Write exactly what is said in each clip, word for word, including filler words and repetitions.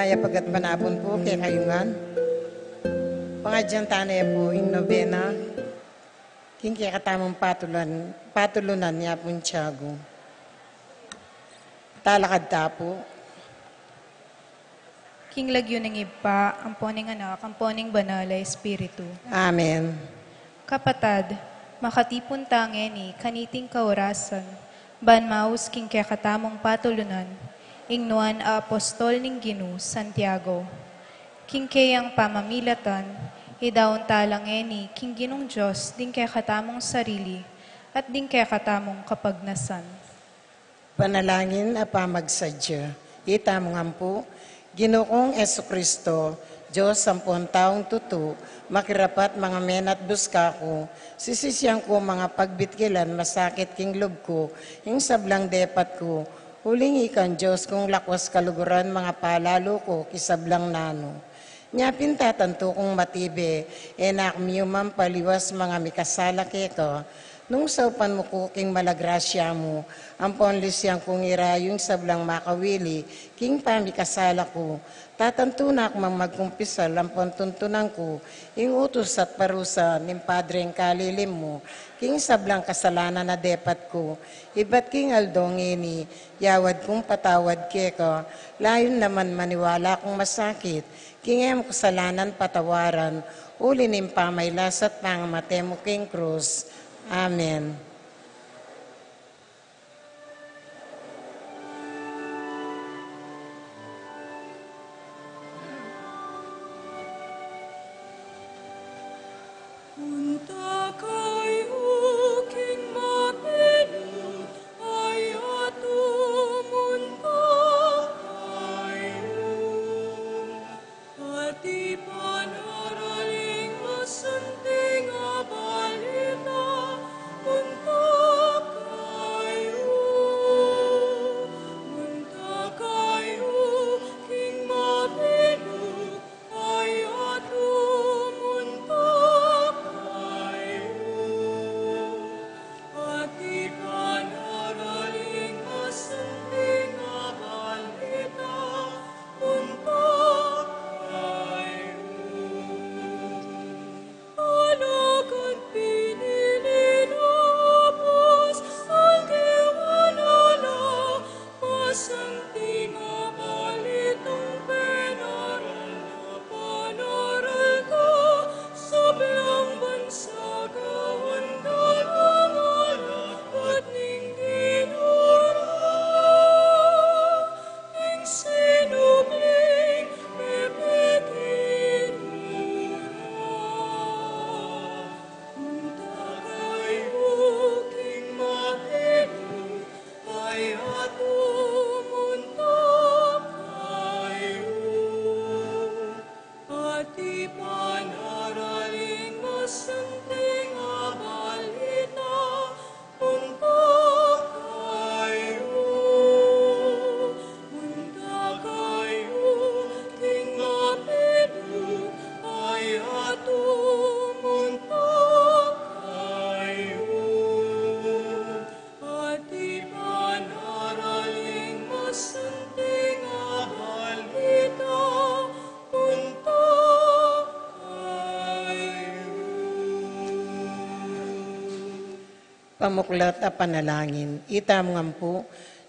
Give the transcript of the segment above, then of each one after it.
Mayap a gatpanapun pu kekayu ngan. Pangadyan tane pu ing nobena king kekatamung patulunan, patulunan ning Apung Tiago. Talakad ta pu. King lagyu ning Ibpa, ampo ning Anak, ampo ning Banal a Espiritu. Amen. Kapatad, makatipun ta ngeni kaniting kaorasan, ban maus king kekatamung patulunan, ing nuan a apostol ning Ginu, Santiago. King keyang pamamilatan, idaun ta la ngeni king Ginung Dios ding kekatamung sarili at ding kekatamung kapagnasan. Panalangin a pamagsadya. Itamu ngan pu, Ginu kung Jesucristo, Dios ampon taung tutu, makirapat mangamen at buska ku, sisisian ku mangapagbitkil at masakit king lub ku ing sablang depat ku, uling ikang Dios kung lakwas kaluguran mangapalalu ku king sablang nanu. Nya pin tatantu kung matibe, e na ku miyumang paliwas mangamikasala keka, nung saupan mu ku king mala grasya mu, ampon lisian kung irayu ing sablang makawili king pamikasala ku. Tatantu na ku mang magkumpisal ampon tuntunan ku ing utus at parusa ning Padreng kaliling mu king sablang kasalanan a depat ku. Ibat king aldo ngeni, yawad kung patawad keka, layun naman maniwala kung masakit king e mu kasalanan patawaran, uli ning pamailas at pangamate mu king krus. Amen. Munta kayu king mabilug a yatu, munta kayu. Pati panaraling masanting a balita, munta kayu. Munta kayu king mabilug a yatu, munta kayu. Pati panaraling masanting a balita, munta kayu. Alagad pinili na Apostol Tiago, masanting a balitang pinaral na panaral ta, sablang bansa gawan da lang alapat ning Ginu ra. Ing sinubling mepiti mu ra. Munta kayu king mabilug a yatu, munta kayu. Pati panaraling masanting a balita, munta kayu. Munta kayu king mabilug a yatu, munta kayu. Pati panaraling masanting a balita, munta kayu. Pamuklat a panalangin. Itamu ngan pu,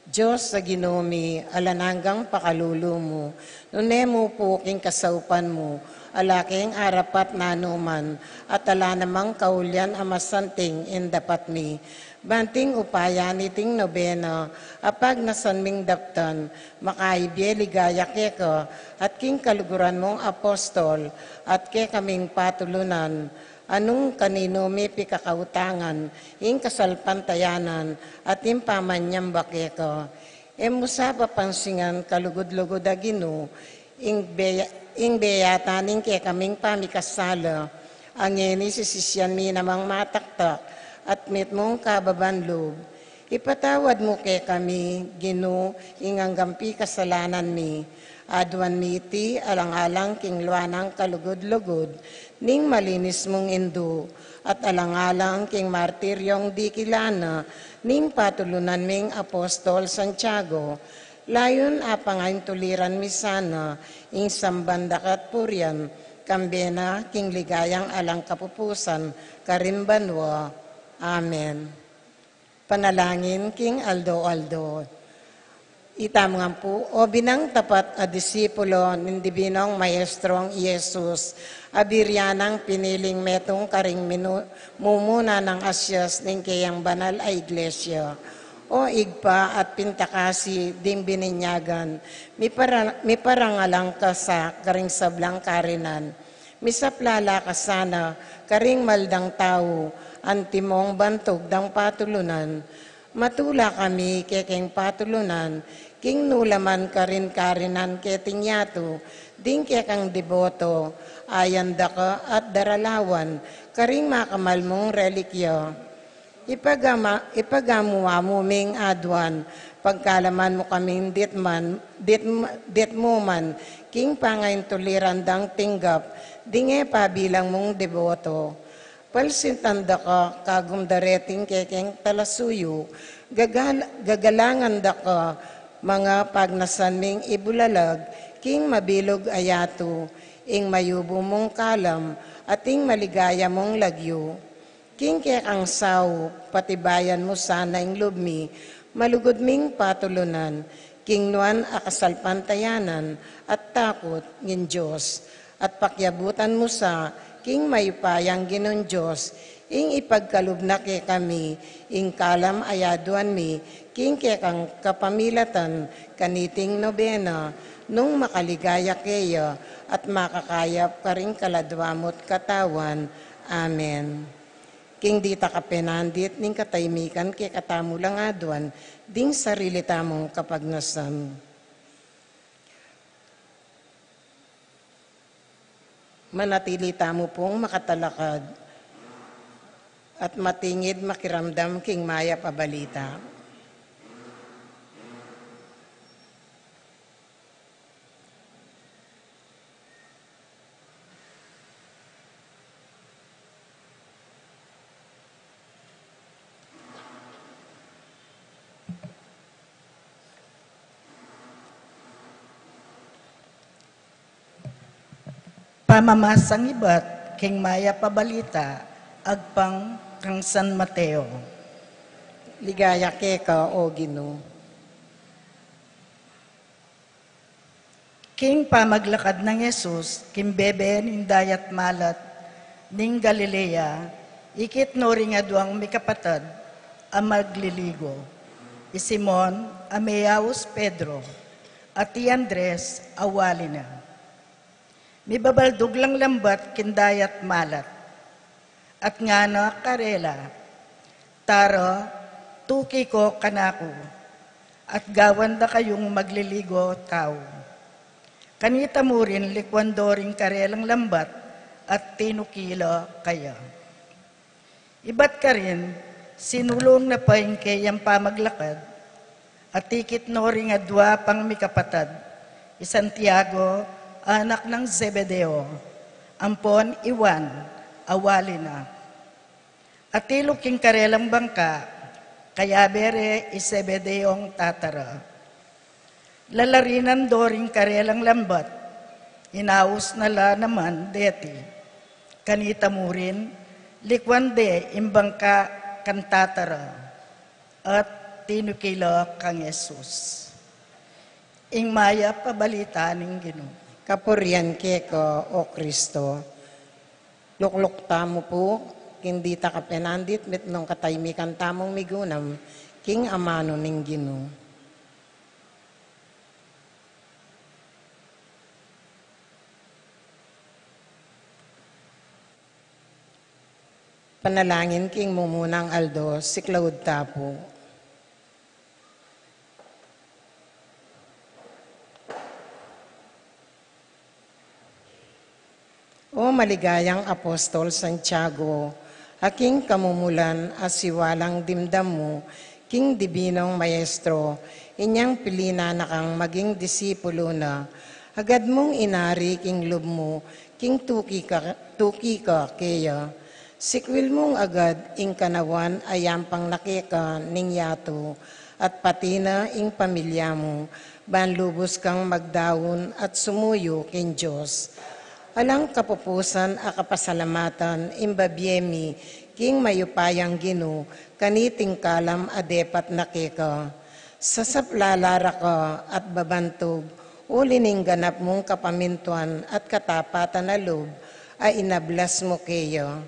Dios a Ginu mi, alang anggang pakalulu mu, nune mu pu king kasaupan mu, ala keng arapat nanu man, at ala namang kaulian a masanting ing dapat mi. Banting upaya niting nobena, a pagnasan ming daptan, makaibie ligaya keka, at king kaluguran mung apostol, at kekaming patulunan, a nung kaninu mi pikakautangan ing kasalpantayanan at ing pamanyamba keka. E mu sa papansinan, kalugud-lugud a Ginu, ing beya-, ing beyatan ning kekaming pamikasala, a ngeni sisisian mi namang mataktak at mitmung kababan lub. Ipatawad mu kekami, Ginu, ing anggang pikasalanan mi. Aduan mi iti alang-alang king lua nang kalugud-lugud ning malinis mung Indu, at alang-alang king martiryong dikilan na ning patulunan ming Apostol Santiago, Layun apangaintuliran mi sana ing samban da ka at purian, kambe na king ligayang alang kapupusan karin banua. Amen. Panalangin king aldo-aldo. Itamu ngan pu, o binang tapat a disipulo ning Dibinong Maestrong i Jesus, a biri nang piniling metung karing minu-, mumuna nang asias ning keyang banal a Iglesia. O Ibpa at pintakasi ding bininyagan, mipara-, miparangalan ka sa karing sablang karinan. Misaplala ka sana karing maldang tau, antimong bantug dang patulunan. Matula kami kekeng patulunan, king nulaman karin karinan keting yatu, ding kekang deboto, ayan da ka at daralawan, karing makamal mung relikya. Ipagama-, ipagamu-amu ming aduan, pagkalaman mu kaming ditman, dit-, ditmu man, king pangaintuliran dang tinggap, ding e pabilang mung deboto. Palsintan da ka, kagum da reting kekeng talasuyu, gagal-, gagalangan da ka, manga pagnasan ming ibulalag, king mabilug a yatu, ing mayubu mung kalam, at ing maligaya mung lagyu. King kekang saup, patibayan mu sana ing lub mi, malugud ming patulunan, king nuan a kasalpantayanan at takut ning Dios, at pakiabutan mu sa king mayupayang Ginung Dios, ing ipagkalub na kekami ing kalam a aduan mi, king kekang kapamilatan kaniting nobena, nung makaligaya keya at makakayap karing kaladua mung katawan. Amen. King dita kapenandit ning katahimikan kekatamu lang aduan, ding sarili tamung kapagnasan. Manatili tamu pung makatalakad at matingid makiramdam king mayap a balita. Pamamasang ibat king mayap a balita agpang kang San Mateo. Ligaya keka, o Ginu. King pamaglakad nang Jesus king bebe ning dayat malat ning Galilea, ikit no ring aduang mikapatad a magliligo, i Simon a meaus Pedro, at i Andres a wali na. Mibabaldug lang lambat king dayat malat. At ngana karela, "Tara, tuki ko kanaku, at gawan da kayung magliligo tau." Kanita mu rin likuan do ring karelang lambat at tinuki la kaya. Ibat karin, sinulung na pa ing keyang pamaglakad, at ikit no ring adua pang mikapatad, i Santiago, anak nang Zebedeo, ampon i Juan, a wali na. Atilu king karelang bangka, kayabe re i Zebedeong tatara. Lalarinan do ring karelang lambat, inaus na la naman deti. Kanita mu rin, likuan de ing bangka kang tatara, at tinuki la kang Jesus. Ing mayap a balita ning Ginu. Kapurian keka, o Kristo. Lukluk tamu pu king dita kapenandit mitmung katahimikan tamung migunam king amanu ning Ginu. Panalangin king mumunang aldo, siklaud ta pu. O maligayang Apostol Santiago, a king kamumulan a siwalang dimdam mu king Dibinong Maestro, inyang pilinan na kang maging disipulo na, agad mung inari king lub mu, king tuki ka, tuki ka keya. Sikwil mung agad ing kanawan a yampang na keka ning yatu, at pati na ing pamilya mu, ban lubus kang magdaun at sumuyu king Dios. Alang kapupusan a kapasalamatan ing babie mi king mayupayang Ginu, kaniting kalam a depat na keka. Sasaplalan da ka at babantug, uli ning ganap mung kapamintuan at katapatan a lub a inablas mu keya.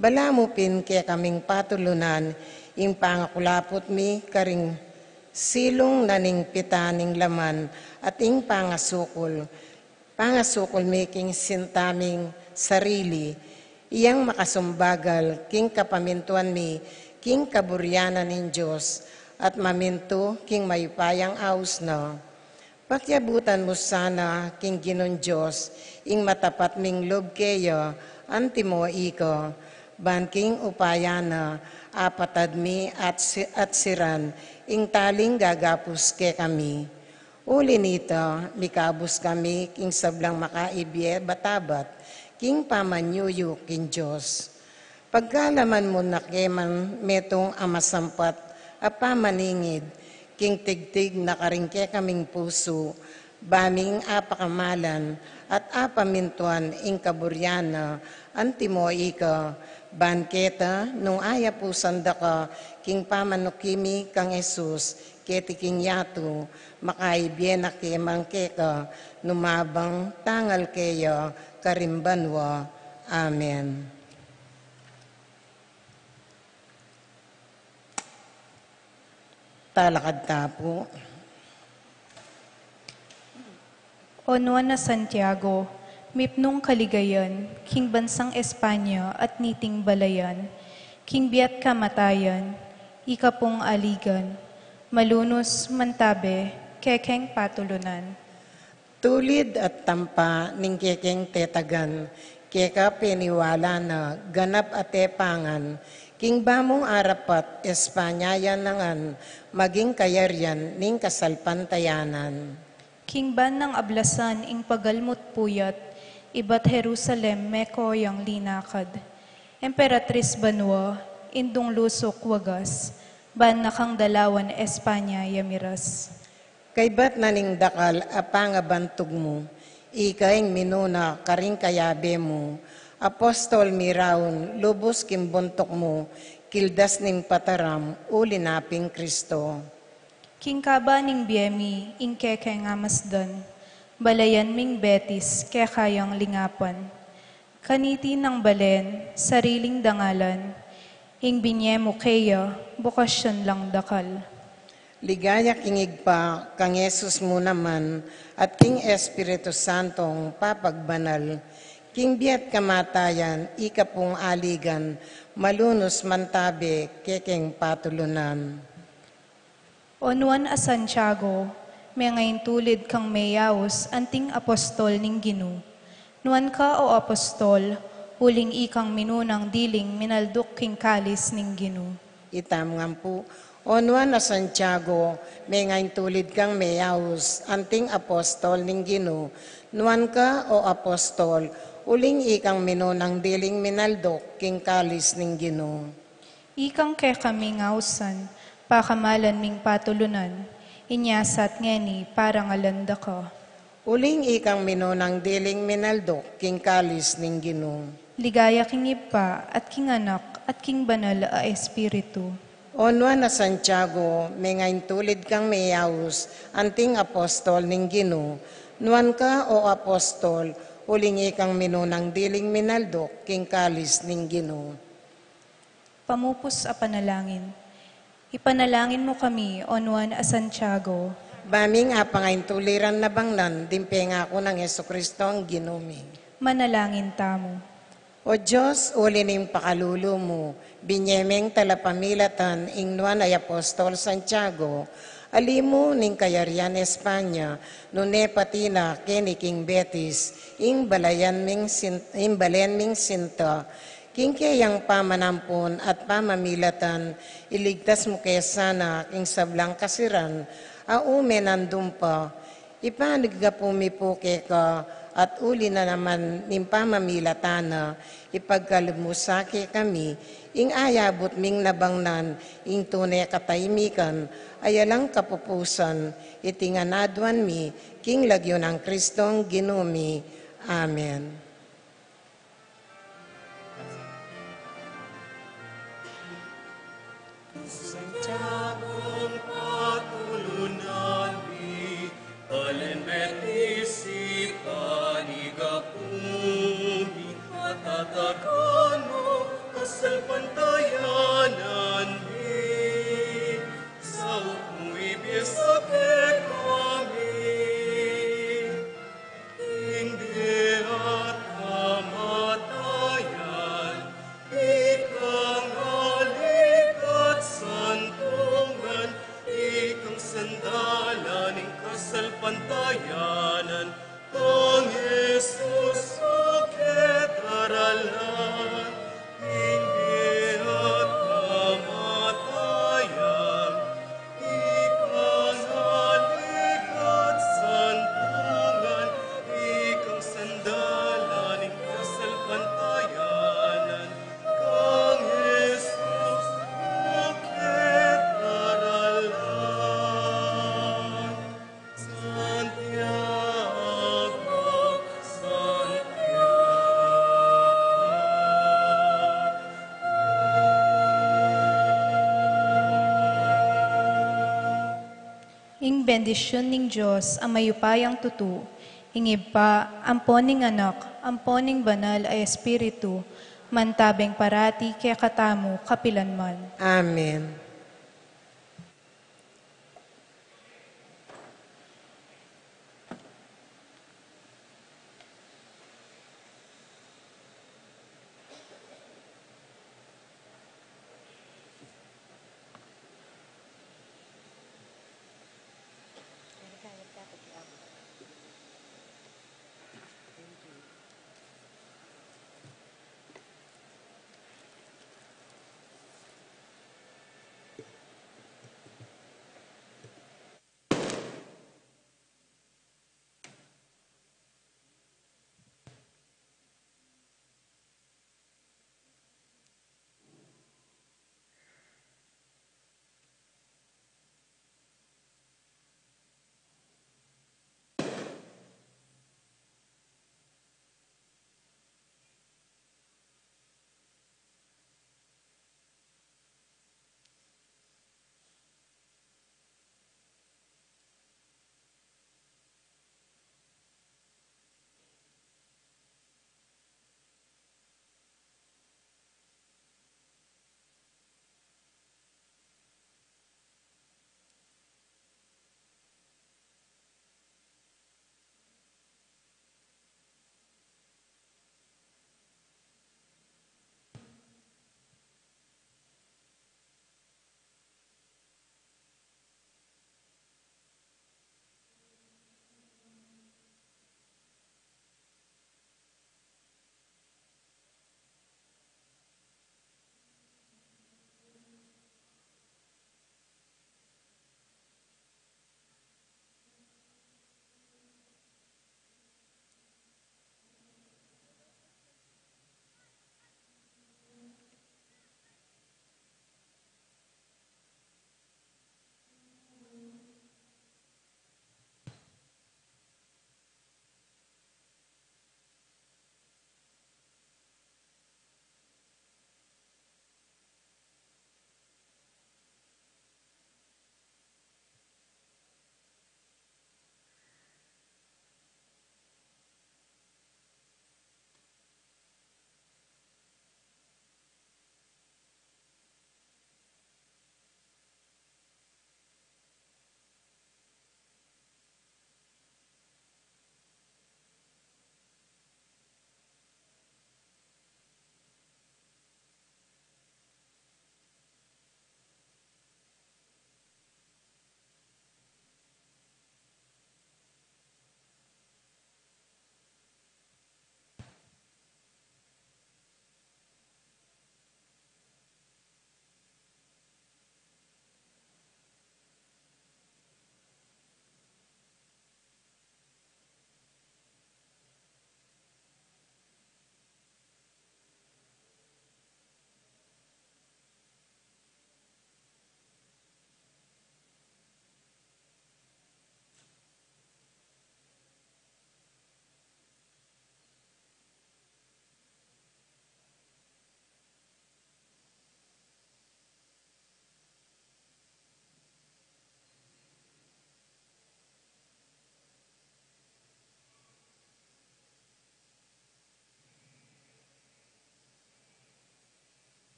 Balamu pin kekaming patulunan ing pangakulaput mi karing silung na ning pita ning laman at ing pangasukul, pangasukul mi king sinta ming sarili, iyang makasumbagal king kapamintuan mi king kaburian na ning Dios at mamintu king mayupayang aus na. Pakiabutan mu sana king Ginung Dios ing matapat ming lub keya, antimo ika, ban king upaya na apatad mi at si-, at siran ing taling gagapus kekami. Uli nita, mikabus kami king sablang makaibie batabat king pamanyuyu king Dios. Pagkalaman mu na kemang metung a masampat a pamaningid king tigtig na karing kekaming pusu, ba ming apakamalan at apamintuan ing kaburian na, antimo ika, ban keta nung ayapusan da ka king pamanuki mi kang Jesus keti king yatu, makaibie na kemang keka, numabang tangal keya karing banua. Amen. Talakad ta pu. O Nuan a Santiago, mipnung kaligayan king bansang Espanya at niting balayan, king biat kamatayan, ika pung aligan, malunus mantabe kekeng patulunan. Tulid at tampa ning kekeng tetagan, keka peniwala na ganap a tepangan, king bamung arapat Espanya ya nangan, maging kayarian ning kasalpantayanan. King ban nang ablasan ing pagalmut puyat, ibat Jerusalem meko yang linakad. Emperatris banua, indung lusuk wagas, ban na kang dalawan Espanya ya miras. Kaybat na ning dakal a pangabantug mu, ika ing minuna karing kayabe mu, apostol miraun lubus king buntuk mu, kildas ning pataram, uli na pin Kristo. King kaba ning bie mi, ing kekeng amasdan, balayan ming Betis, keka yang lingapan. Kaniti nang balen, sariling dangalan, ing binie mu keya, bukasyon lang dakal. Ligaya king Ibpa, kang Jesus mu naman, at king Espiritu Santong papagbanal, king biat kamatayan, ika pung aligan, malunus mantabe kekeng patulunan. O Nuan a Santiago, mengaintulid kang meyaus anting apostol ning Ginu. Nuan ka, o apostol, uling ikang minunang diling minalduk king kalis ning Ginu. Ita mu ngan pu. O Nuan a Santiago, mengaintulid kang meyaus anting apostol ning Ginu. Nuan ka, o apostol, uling ikang minunang diling minalduk king kalis ning Ginu. Ikang kekaming ausan, pakamalan ming patulunan, inya sa at ngeni parangalan da ka. Uling ikang minunang diling minalduk king kalis ning Ginu. Ligaya king Ibpa, at king Anak, at king Banal a Espiritu. O Nuan a Santiago, mengaintulid kang meyaus anting apostol ning Ginu. Nuan ka, o apostol, uling ikang minunang diling minalduk king kalis ning Ginu. Pamupus a panalangin. Ipanalangin mu kami, o Nuan a Santiago. Ba ming apangaintuliran na bangnan ding pengaku nang Jesucristo a Ginu mi. Manalangin tamu. O Dios, uli ning pakalulu mu, binie meng talapamilatan ing Nuan a Apostol Santiago, ali mu ning kayarian Espanya, nune pati na keni king Betis, ing balayan ming sin-, ing balen ming sinta, king keyang pamanampun at pamamilatan, iligtas mu ke sana king sablang kasiran, a ume nandun pa. Ipanyawad mi pu keka, At uli na naman ning pamamilatan na, ipagkalub mu sa kekami ing ayabut ming nabangnan ing tune katahimikan a alang kapupusan. Iti ngan aduan mi king lagyu nang Kristong Ginu mi. Amen. Santiago, patulunan mi, talent betisipan, igapumi, patatagan mu, kasalpantayanan mi, saup mu ibie sa kekami. Ing bie at kamatayan, ikang alik at santungan, ikang sandalan ning kasalpantayanan, Kang Jesus, o ketaralan, ing bie at kamatayan, ikang alik at santungan, ikang sandalan ning kasalpantayanan, Kang Jesus, o ketaralan. Santiago, Santiago. Ing bendisyun ning Dios a mayupayang tutu, ing Ibpa, ampo ning Anak, ampo ning Banal a Espiritu, mantabe parati kekatamu kapilanman. Amen.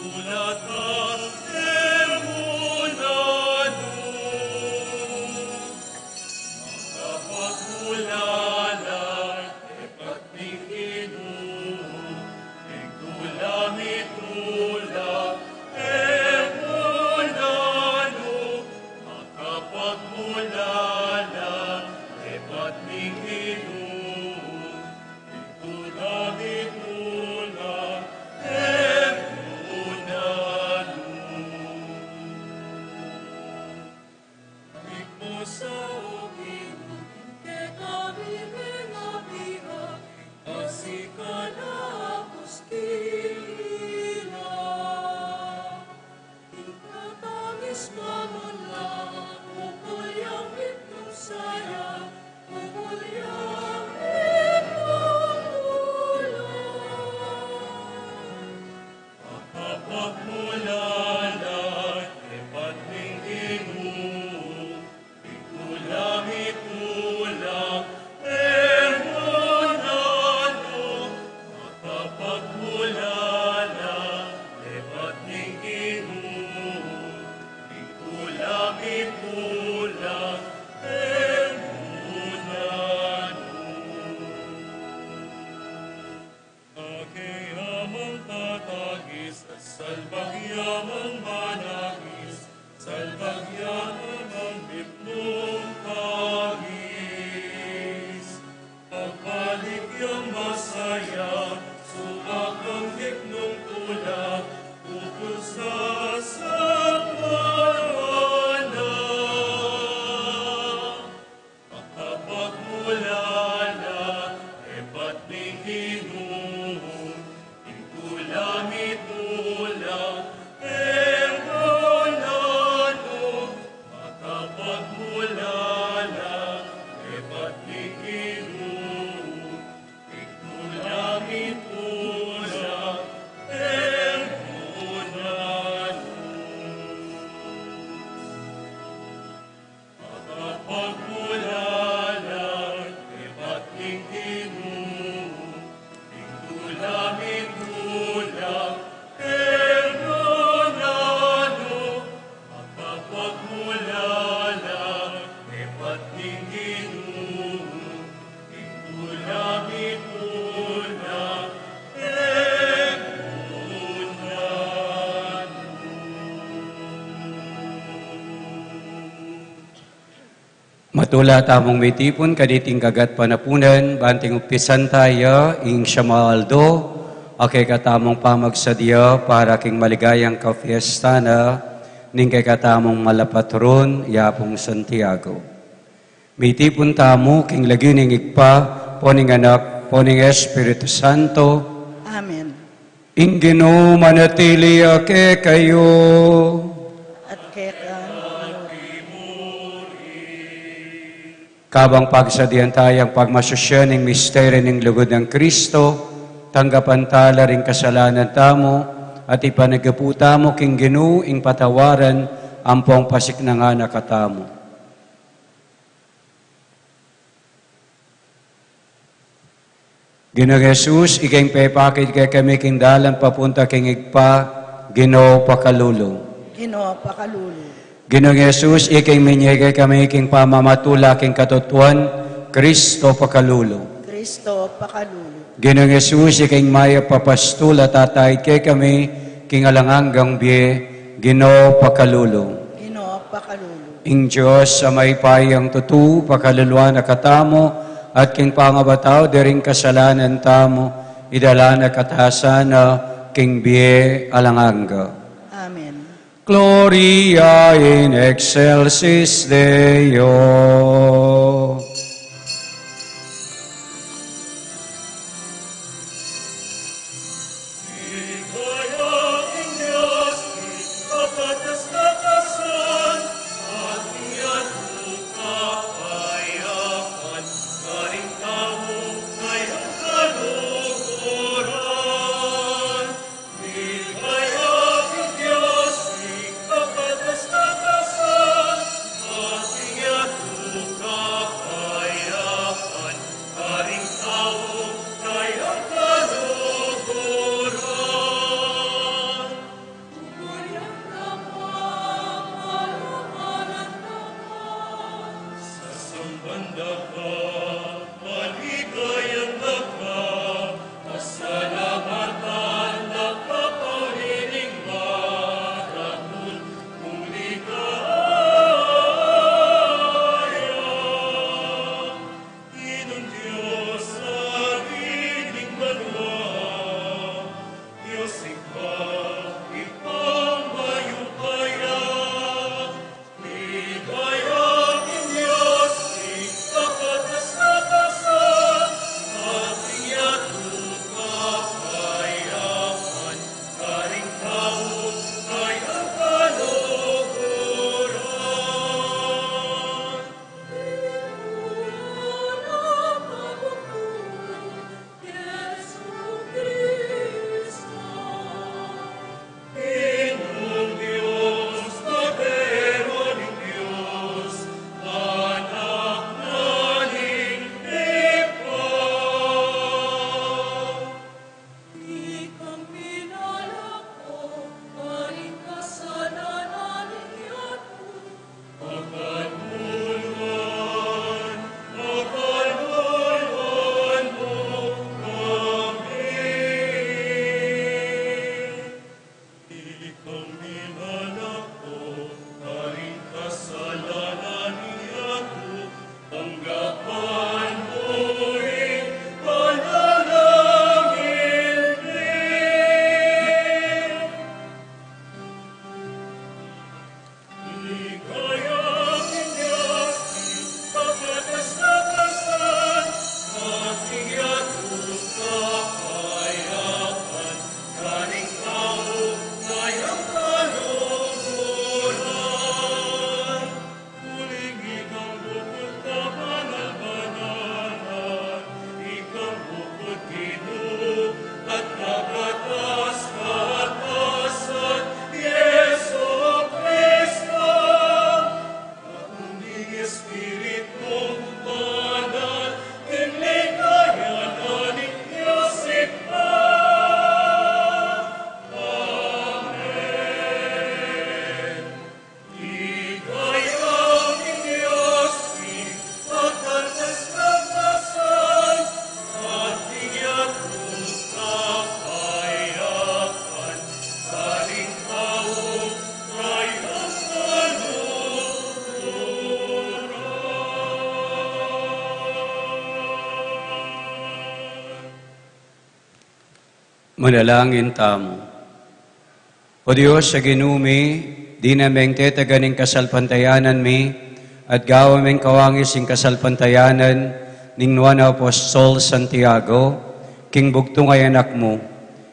Tulata, e muna nu, makapagmulala, e patning Ginu, ing tula mitula, e muna nu, makapagmulala, e patning Ginu, ing tula mitula, e muna nu. Mikmu sa o Ginu, ing kekami mengabiha, ing pasikal a kuskila. Ing katangis mamanla, ukul yang mitmung saya, ukul yang mitmung tula. Makapagmulala, e patning Ginu, ing tula mitula, e muna nu, makapagmulala, e patning Ginu, ing tula mitula, e muna nu. Ake ya mang tatagis, salbag ya mang managis, salbag ya mang mitmung tagis. Pagbalik yang masaya, sumakang mitmung tula, tutus na sa mawala. Makapagmulala, e patning Ginu, ing tula mitula, e muna nu, makapagmulala, e patning Ginu, ing tula mitula, e muna nu. Makapagmulala, e patning Ginu, ing tula mitula, e muna nu. Makapagmulala, e patning Ginu, ing tula mitula, e muna nu. Matula tamung mitipun kaniting kagatpanapunan, ban ting umpisan taya ing siyam a aldo a kekatamung pamagsadya para king maligayang kapiestan na ning kekatamung malapatron, i Apung Santiago. Mitipun tamu king lagyu ning Ibpa, ampo ning Anak, ampo ning Espiritu Santo. Amen. Ing Ginu manatili ya kekayu. At keka mu rin. Kabang pagsadyan taya ing pagmasusyan ning misteryu ning lugud nang Kristo, tanggapan tala ring kasalanan tamu, at ipanagpu tamu king Ginu ing patawaran ampong pasiknangan na katamu. Ginung Jesus, ika ing pepakit kekami king dalan papunta king Ibpa, Ginu pakalulu. Ginu pakalulu. Ginung Jesus, ika ing minye kekami king pamamatula king katutuan, Kristo pakalulu. Kristo pakalulu. Ginung Jesus, ika ing mayap a pastul a tatait kekami king alang anggang bie, Ginu pakalulu. Ginu pakalulu. Ing Dios a mayupayang tutu, pakaluluan na katamu, at king pangabatau dering kasalanan tamu, idala na kata sana king bie alang angga. Amen. Gloria in excelsis Deo. Manalangin tamu. O Dios a Ginu mi, dinan meng tetagan ing kasalpantayanan mi, at gawan meng kawangis ing kasalpantayanan ning nuan a apostol Santiago, king bugtung a anak mu.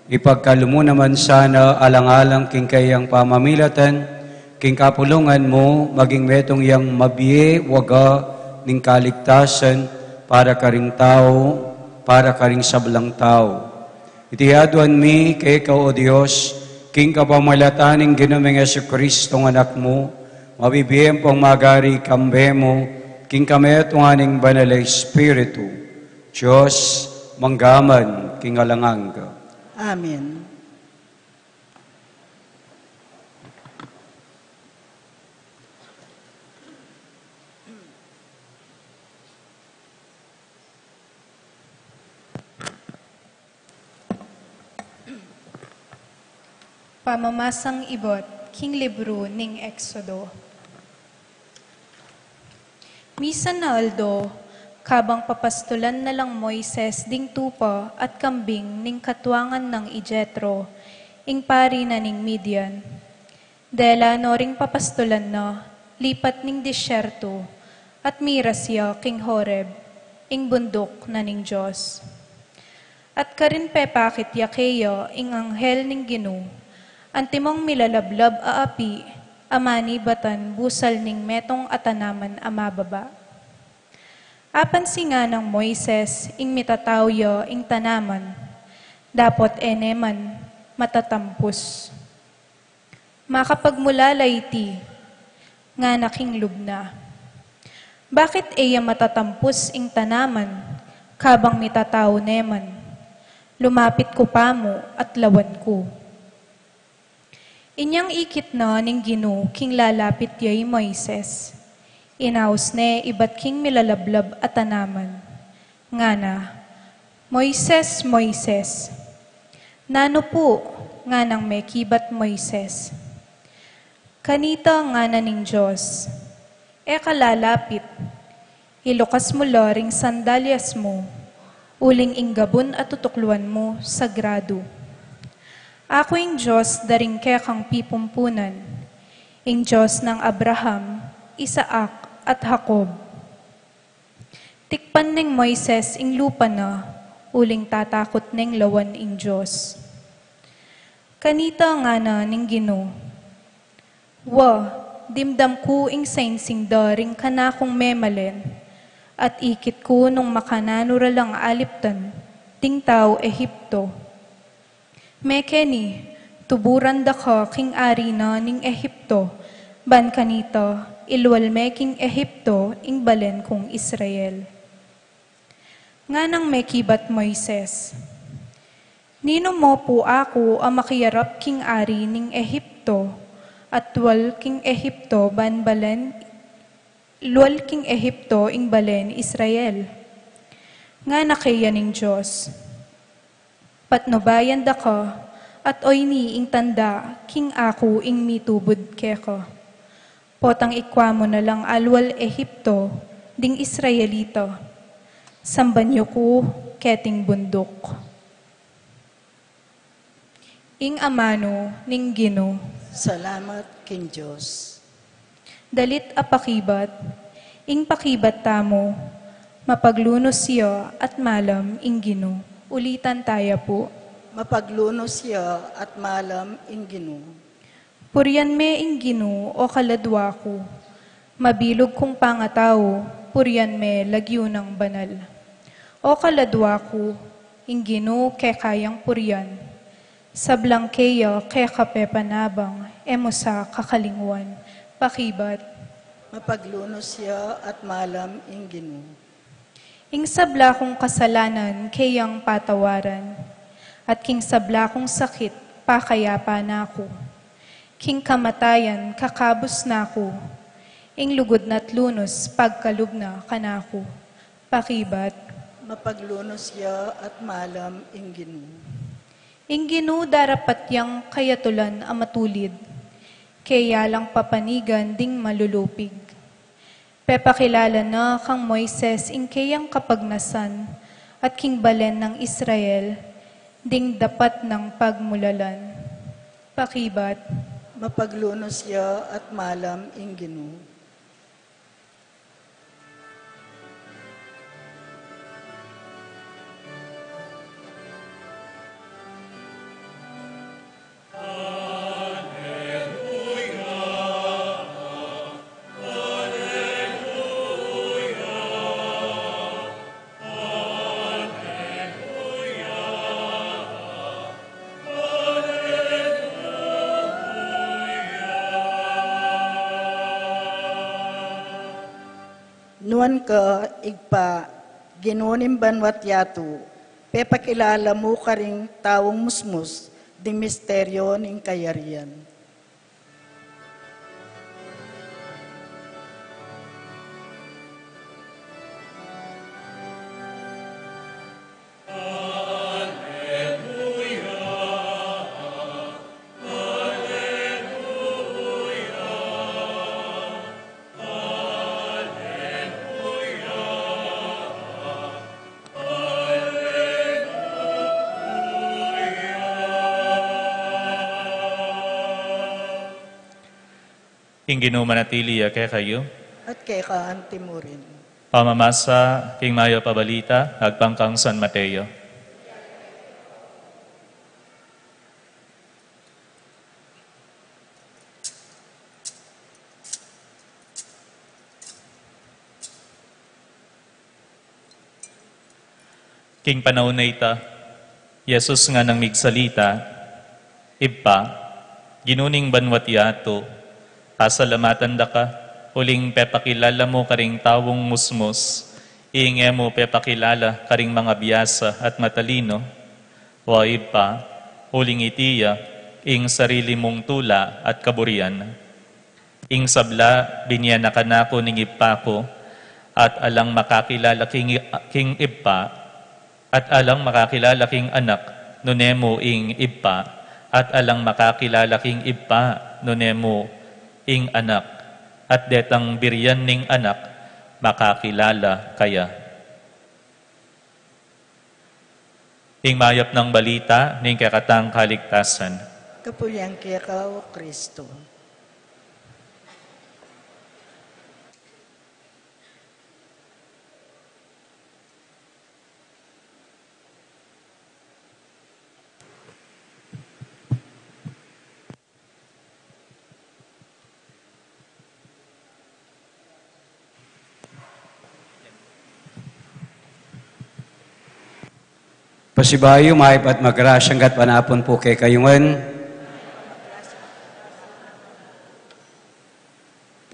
Ipagkalub mu naman sana alang-alang king kayang pamamilatan, king kapulungan mu, maging metung yang mabie waga ning kaligtasan para karing tau, para karing sablang tau. Iti aduan mi keka, O Dios, king kapamilatan ning Ginu ming Jesucristo a Anak mu, mabibie ampong magari kambe mu, king kametungan ning Banal a Espiritu, Dios, mangga man king alang angga. Amen. Pamamasang ibat king libru ning Exodo. Misan a aldo, kabang papastulan na lang Moises ding tupa at kambing ning katuangan nang i Jetro, ing pari na ning Midian. Dela no ring papastulan na, lipat ning disyerto, at miras ya king Horeb, ing bunduk na ning Dios. At karin pepakit ya keya ing anghel ning Ginu, antimong milalablab a api, a manibatan busal ning metung a tanaman a mababa. Apansin na nang Moises ing mitatau ya ing tanaman, dapot e ne man matatampus. Makapagmula la iti, ngana king lub na. Bakit e ya matatampus ing tanaman, kabang mitatau ne man? Lumapit ku pa mu at lawan ku. Inyang ikit na ning Ginu king lalapit ya i Moises, inaus ne ibat king milalablab a tanaman. Ngana, "Moises, Moises!" "Nanu pu?" nganang mekibat Moises. "Kanita," ngana ning Dios, "e ka lalapit. Ilukas mu la ring sandalyas mu, uling ing gabun a tutukluan mu sagradu." Aku ing Dios da ring kekang pipumpunan, ing Dios nang Abraham, Isaac, at Jacob. Tikpan neng Moises ing lupa na, uling tatakut neng lawan ing Dios. Kanita ngana ning Ginu, Wa, dimdam ku ing sainsing da ring kanakung memalen, at ikit ku nung makananu ra lang aliptan ding tau Ehipto. Mekeni, tuburan da ka king ari na ning Ehipto, ban kanita, ilwal me king Ehipto ing balen kung Israel. Nganang mekibat Moises, Ninu mo pu aku a makiarap king ari ning Ehipto, at lwal king Ehipto ban balen, lwal king Ehipto ing balen Israel? Ngana keya ning Dios, Patnubayan da ka, at oyni ing tanda king aku ing mitubud keka. Potang ikwa mu na lang alwal Ehipto ding Israelita. Samban yu ku keting bunduk. Ing amanu ning Ginu. Salamat king Dios. Dalit a pakibat, ing pakibat tamu, mapaglunus ya at malam ing Ginu. Ulitan taya pu. Mapaglunus ya at malam ing Ginu. Purian me ing Ginu, o kaladwa ku. Mabilug kung pangatau, purian me lagyu nang banal. O kaladwa ku, ing Ginu keka yang purian. Sablang keya keka pepanabang, e mu sa kakalingwan. Pakibat. Mapaglunus ya at malam ing Ginu. Ing sabla kung kasalanan keyang patawaran, at king sabla kung sakit pakayapa na ku. King kamatayan kakabus na ku, ing lugud na't lunus pagkalub na kanaku. Pakibat. Mapaglunus ya at malam ing Ginu. Ing Ginu darapat yang kayatulan a matulid, keya lang papanigan ding malulupig. Pepakilala na kang Moises ing keyang kapagnasan at king balen nang Israel ding dapat nang pagmulalan. Pakibat. Mapaglunus ya at malam ing Ginu. Nuan ka, Ibpa, Ginu ning banua't yatu, pepakilala mu karing taung musmus ding misteryu ning kayarian. Ing Ginu manatili ya kekayu. At keka anti mu rin. Pamamasa king mayap a balita agpang kang San Mateo. King panaun a ita, Jesus nganang migsalita, Ibpa, Ginu ning banua't yatu, pasalamatan da ka, uling pepakilala mu karing taung musmus ing e mu pepakilala karing mangabiasa at matalinu. O Ibpa, uling iti ya ing sarili mung tula at kaburian. Ing sabla, binie na kanaku ning Ibpa ku, at alang makakilala king, king Ibpa, at alang makakilala king Anak, nune mu ing Ibpa, at alang makakilala king Ibpa, nune mu ing Anak, at detang birian ning Anak, makakilala kaya. Ing mayap nang balita ning kekatang kaligtasan. Kapulian keka, O Kristo. Pasibayu, mayap at magrasyang gatpanapun pu kekayu ngan.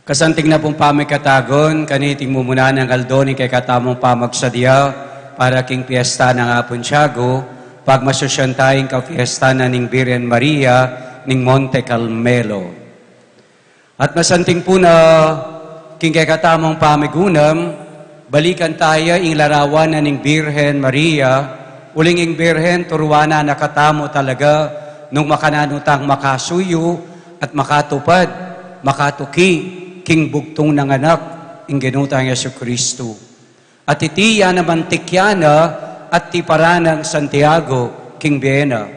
Kasanting na pung pamikatagun kaniting mumuna nang aldo ning kekatamung pamagsadya para king piesta nang Apung Tiago, pagmasusyan taya ing kapiesta na ning Birhen Maria ning Monte Carmelo. At masanting pu na king kekatamung pamigunam, balikan taya ing larawan na ning Birhen Maria, uling ing Birhen turuan na katamu talaga nung makananu tang makasuyu at makatupad, makatuki king bugtung nang Anak, ing Ginu tang Jesucristo. At iti ya naman tikyan na at tiparan nang Santiago king bie na.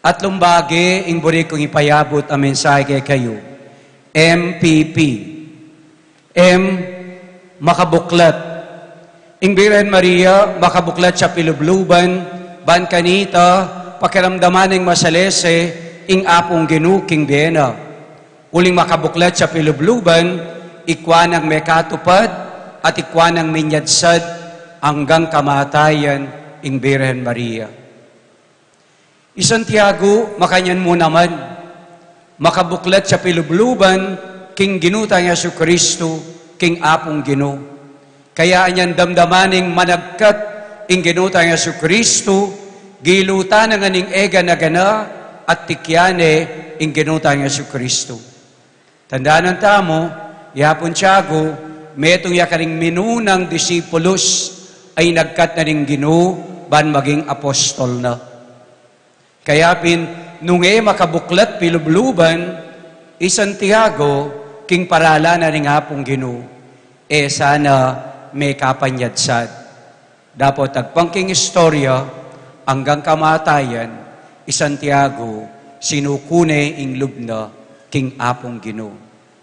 At lumbagi ing buri kung ipayabut a mensahe kekayu. M P P. M, makabuklat. Ing Birhen Maria, makabuklat ya pilubluban, ban kanita, pakiramdaman neng masalese ing Apung Ginu king bie na. Uling makabuklat ya pilubluban, ikwa nang mekatupad, at ikwa nang minyadsad anggang kamatayan ing Birhen Maria. I Santiago, makanyan mu naman, makabuklat ya pilubluban king Ginu tang Jesucristo, king Apung Ginu. Kaya anyan damdaman ning managkat ing Ginu tang Jesucristo, gilutan na ngan ing egana-gana at tikyan ne ing Ginu tang Jesucristo. Tandanan tamu, i Apung Tiago, metung ya karing minunang disipulus a inagkat na ning Ginu ban maging apostol na. Kaya pin, nung e makabuklat pilubluban, i Santiago, king paralan na ning Apung Ginu, e sana mekapanyadsad. Dapot agpang king istorya, anggang kamatayan, i Santiago, sinuku ne ing lub na king Apung Ginu.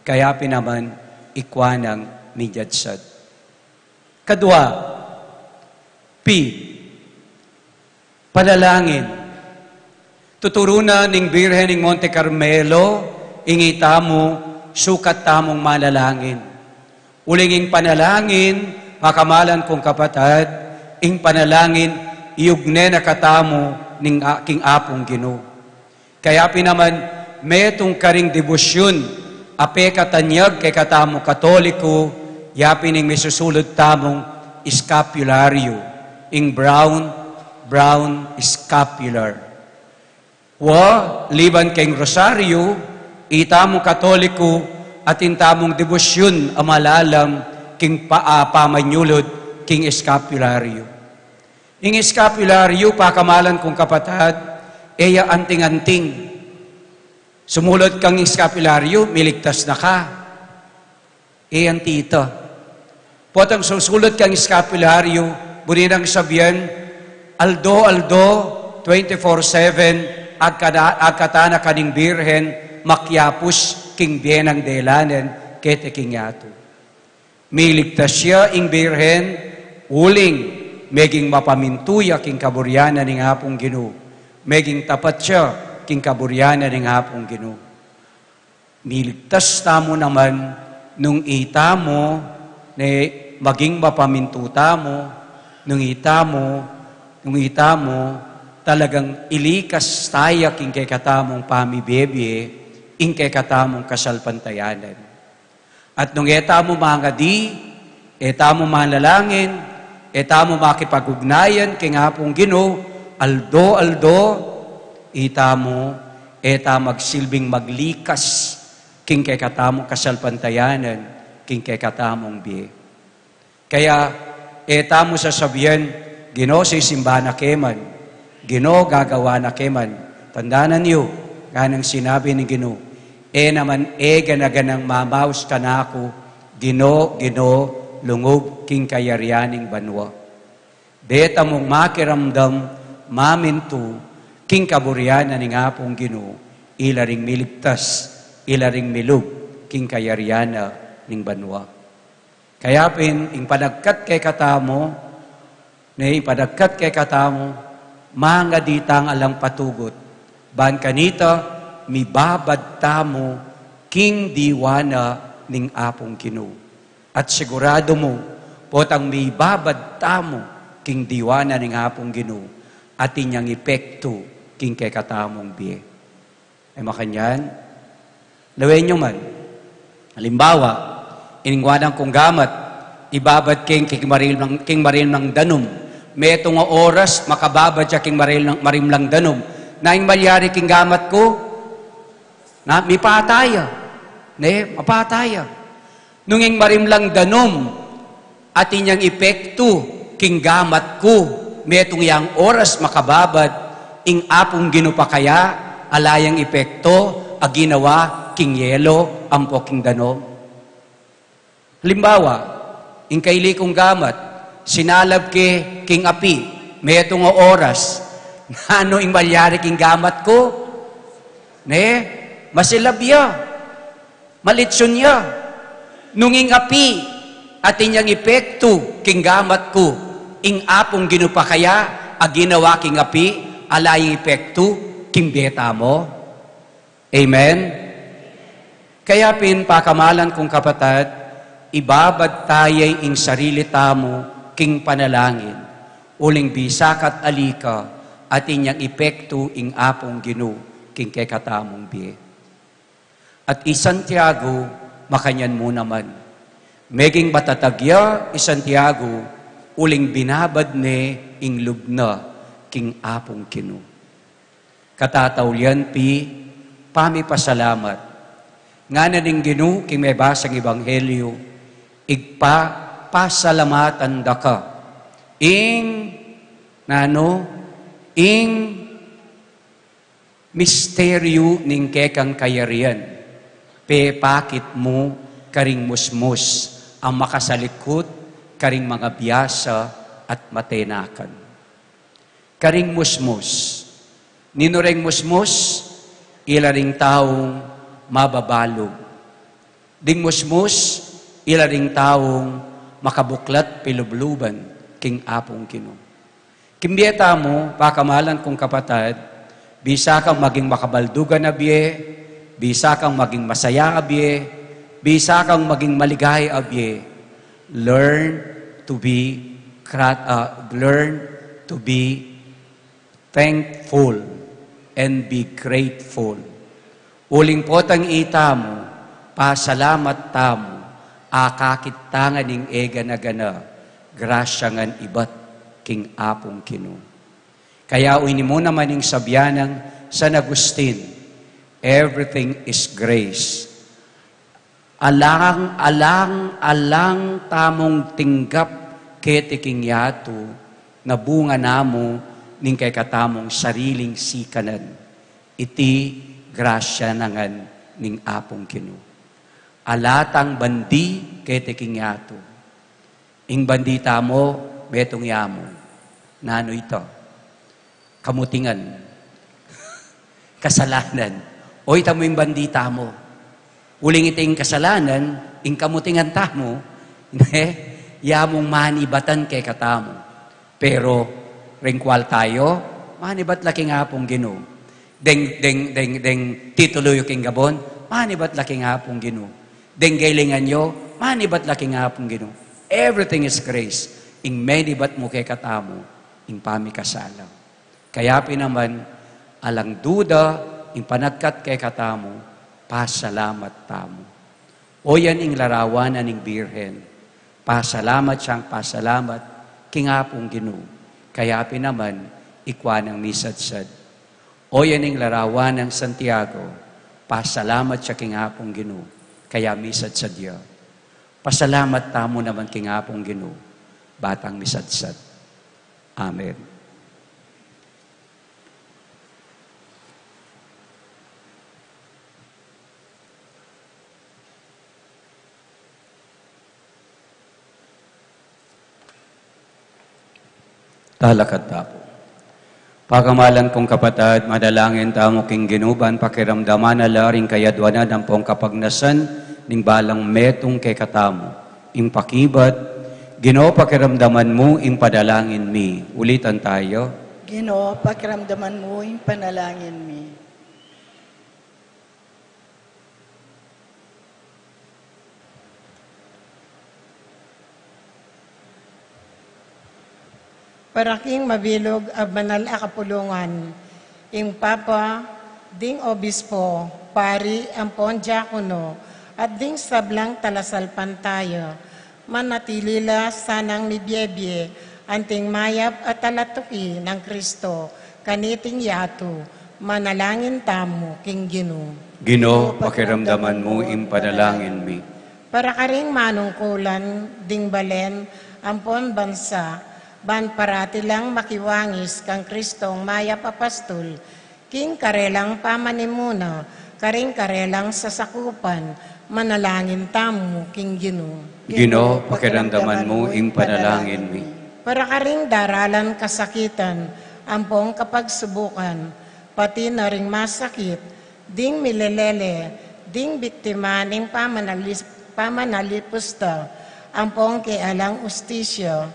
Kaya pin naman, ikwa nang minyadsad. Kadwa, P, panalangin. Tuturu na ning Birhen ing Monte Carmelo, ing itamu, sukat tamung manalangin. Uling ing panalangin, pakamalan kung kapatad, ing panalangin, iyugne na katamu ning a-, king Apung Ginu. Kaya pin naman, metung karing debosyun a pekatanyag kekatamung Katoliko, ya pin ing misusulud tamung scapularyo, ing brown, brown scapular. Wa, liban keng rosaryo, itamung Katoliko, atin tamung debosyun a malalam king pa-, a, pamanyulud king scapularyo. Ing scapularyo, pakamalan kung kapatad, e ya anting-anting. Sumulud kang scapularyo, miligtas na ka. E anti ita. Potang susulud kang scapularyo, buri nang sabian, aldo-aldo, twenty-four seven, agkata-, agkatan na ka ning Birhen, makyapus king bie nang delanan, keti king yatu. Miligtas ya ing Birhen, uling meging mapamintu ya king kaburian na ning Apung Ginu, meging tapat ya king kaburian na ning Apung Ginu. Miligtas tamu naman nung itamu ne maging mapamintu tamu, nung itamu, nung itamu talagang ilikas taya king kekatamung pamibie-bie, ing kekatamung kasalpantayanan. At nung e tamu mangadi, e tamu manalangin, e tamu makipag-ugnayan king Apung Ginu, aldo-aldo, itamu, e tamu magsilbing maglikas king kekatamung kasalpantayanan, king kekatamung bie. Kaya, e tamu sasabian, Ginu, sisimba na ke man, Ginu, gagawa na ke man. Tandanan yu, nganang sinabi ning Ginu, e naman e gana-ganang mamaus kanaku, Ginu, Ginu, lungub king kayarian ning banua. Beta mung makiramdam mamintu king kaburian na ning Apung Ginu, ila ring miligtas, ila ring milub king kayarian na ning banua. Kaya pin, ing panagkat kekatamu, ne, ing panagkat kekatamu, mangadi tang alang patugut, ban kanita, mibabad tamu king diwa na ning Apung Ginu. At siguradu mu, potang mibabad tamu king diwa na ning Apung Ginu, atin yang epektu king kekatamung bie. E makanyan, lawen yu man. Halimbawa, ing wanan kung gamat, ibabad king, king maril nang, king maril nang danum. Metung a oras, makababad ya king maril nang, marimlang danum. Na ing malyari king gamat ku, na mipatay ya. Ne, mapatay ya. Nung ing marimlang danum, atin yang epektu king gamat ku, metung yang oras makababad, ing Apung Ginu pa kaya, ala yang epektu a ginawa king yelo ampo king danum? Halimbawa, ing kaili kung gamat, sinalab ke king api, metung a oras, nanu ing malyari king gamat ku? Ne, masilab ya. Malitsun ya. Nung ing api, atin yang epektu king gamat ku, ing Apung Ginu pa kaya a ginawa king api, ala yang epektu king bie tamu? Amen? Kaya pin, pakamalan kung kapatad, ibabad ta ya ing sarili tamu king panalangin, uling bisa ka't ali ka, atin yang epektu ing Apung Ginu king kekatamung bie. At i Santiago, makanyan mu naman. Meging matatag ya i Santiago, uling binabad ne ing lub na king Apung Ginu. Katataulian pi, pamipasalamat. Ngana ning Ginu king mebasang ebanghelyu, Ibpa, pasalamatan da ka. Ing, nanu, ing misteryu ning kekang kayarian, pepakit mu karing musmus a makasalikut karing mangabiasa at matenakan. Karing musmus. Ninu reng musmus? Ila ring taung mababalug. Ding musmus, ila ring taung makabuklat pilubluban king Apung Ginu. King bie tamu, pakamalan kung kapatad, bisa kang maging makabaldugan a bie, bisa kang maging masaya a bie, bisa kang maging maligaya a bie. Learn to be grat-, uh, learn to be thankful and be grateful. Uling potang itamu, pasalamat tamu, akakit ta ngan ing egana-gana, grasya ngan ibat king Apung Ginu. Kaya ini mu naman ing sabian nang San Agustin, "Everything is grace." Alang, alang, alang tamung tinggap keti king yatu, na bunga na mu ning kekatamung sariling sikanan. Iti grasya na ngan ning Apung Ginu. Ala tang bandi keti king yatu. Ing bandi tamu, metung ya mu. Nanu ita? Kamutingan. Kasalanan. O, ita mu ing bandi tamu. Uling iti ing kasalanan, ing kamutingan tamu, ne, ya mung manibatan kekatamu. Pero, ring kwalta yu, manibat la king Apung Ginu. Deng, deng, deng, deng titulu yu king gabun, manibat la king Apung Ginu. Deng gelingan yu, manibat la king Apung Ginu. Everything is grace. Ing menibat mu kekatamu, ing pamikasala. Kaya pin naman, alang duda, ing panagkat kekatamu, pasalamat tamu. O yan ing larawan na ning Birhen. Pasalamat siyang pasalamat king Apung Ginu. Kaya pin naman, ikwa nang misadsad. O yan ing larawan nang Santiago. Pasalamat siya king Apung Ginu. Kaya misadsad ya. Pasalamat tamu naman king Apung Ginu. Batang misadsad. Amen. Talakad ta pu. Pakamalan kung kapatad, manalangin tamu king Ginu ban pakiramdaman na la ring kayadwanan ampong kapagnasan ning balang metung kekatamu. Ing pakibat, Ginu, pakiramdaman mu ing panalangin mi. Ulitan tayo. Ginu, pakiramdaman mu ing panalangin mi. Para king mabilug a banal a kapulungan, ing Papa, ding Obispo, Pari, ampon Diakono, at ding sablang talasalpantaya, manatili la sanang mibiebie anting mayap a talatuki nang Kristo kaniting yatu. Manalangin tamu king Ginu. Ginu, pakiramdaman mu ing panalangin mi. Para karing manungkulan ding balen ampon bansa, ban parati lang makiwangis kang Kristong mayap a pastul, king karelang pamanimuna, karing karelang sasakupan, manalangin tamu king Ginu. Ginu, pakiramdaman mu ing panalangin mi. Para karing daralan kasakitan ampong kapagsubukan, pati na ring masakit, ding milelele, ding biktima ning pamanali-, pamanalipusta, ampong keng alang ustisya,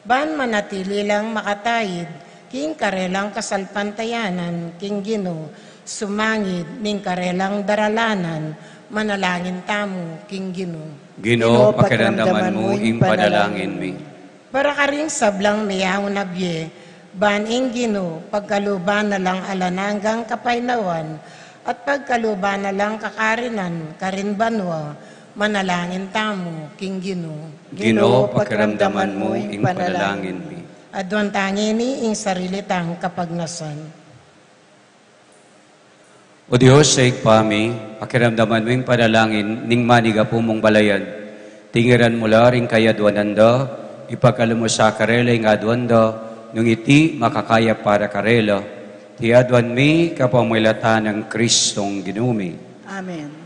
ban manatili lang makataid king karelang kasalpantayanan king Ginu, sumangid ning karelang daralanan, manalangin tamu king Ginu. Ginu, pakiramdaman mu ing panalangin mi. Para karing sablang meyaun a bie, ban ing Ginu pagkaluban na lang alang anggang kapaynawan, at pagkaluban na lang kakarinan karin banua, manalangin tamu king Ginu. Ginu, pakiramdaman mu ing panalangin mi. Aduan tangini ing sarili tang kapagnasan. O Dios, a Ibpa mi, pakiramdaman mu ing panalangin ning manigapu mung balayan. Tingiran mu la ring kayadwanan da, ipagkalub mu sa karela ing aduan da, nung iti makakaya para karela. Iti aduan mi kapamilatan nang Kristong Ginu mi. Amen.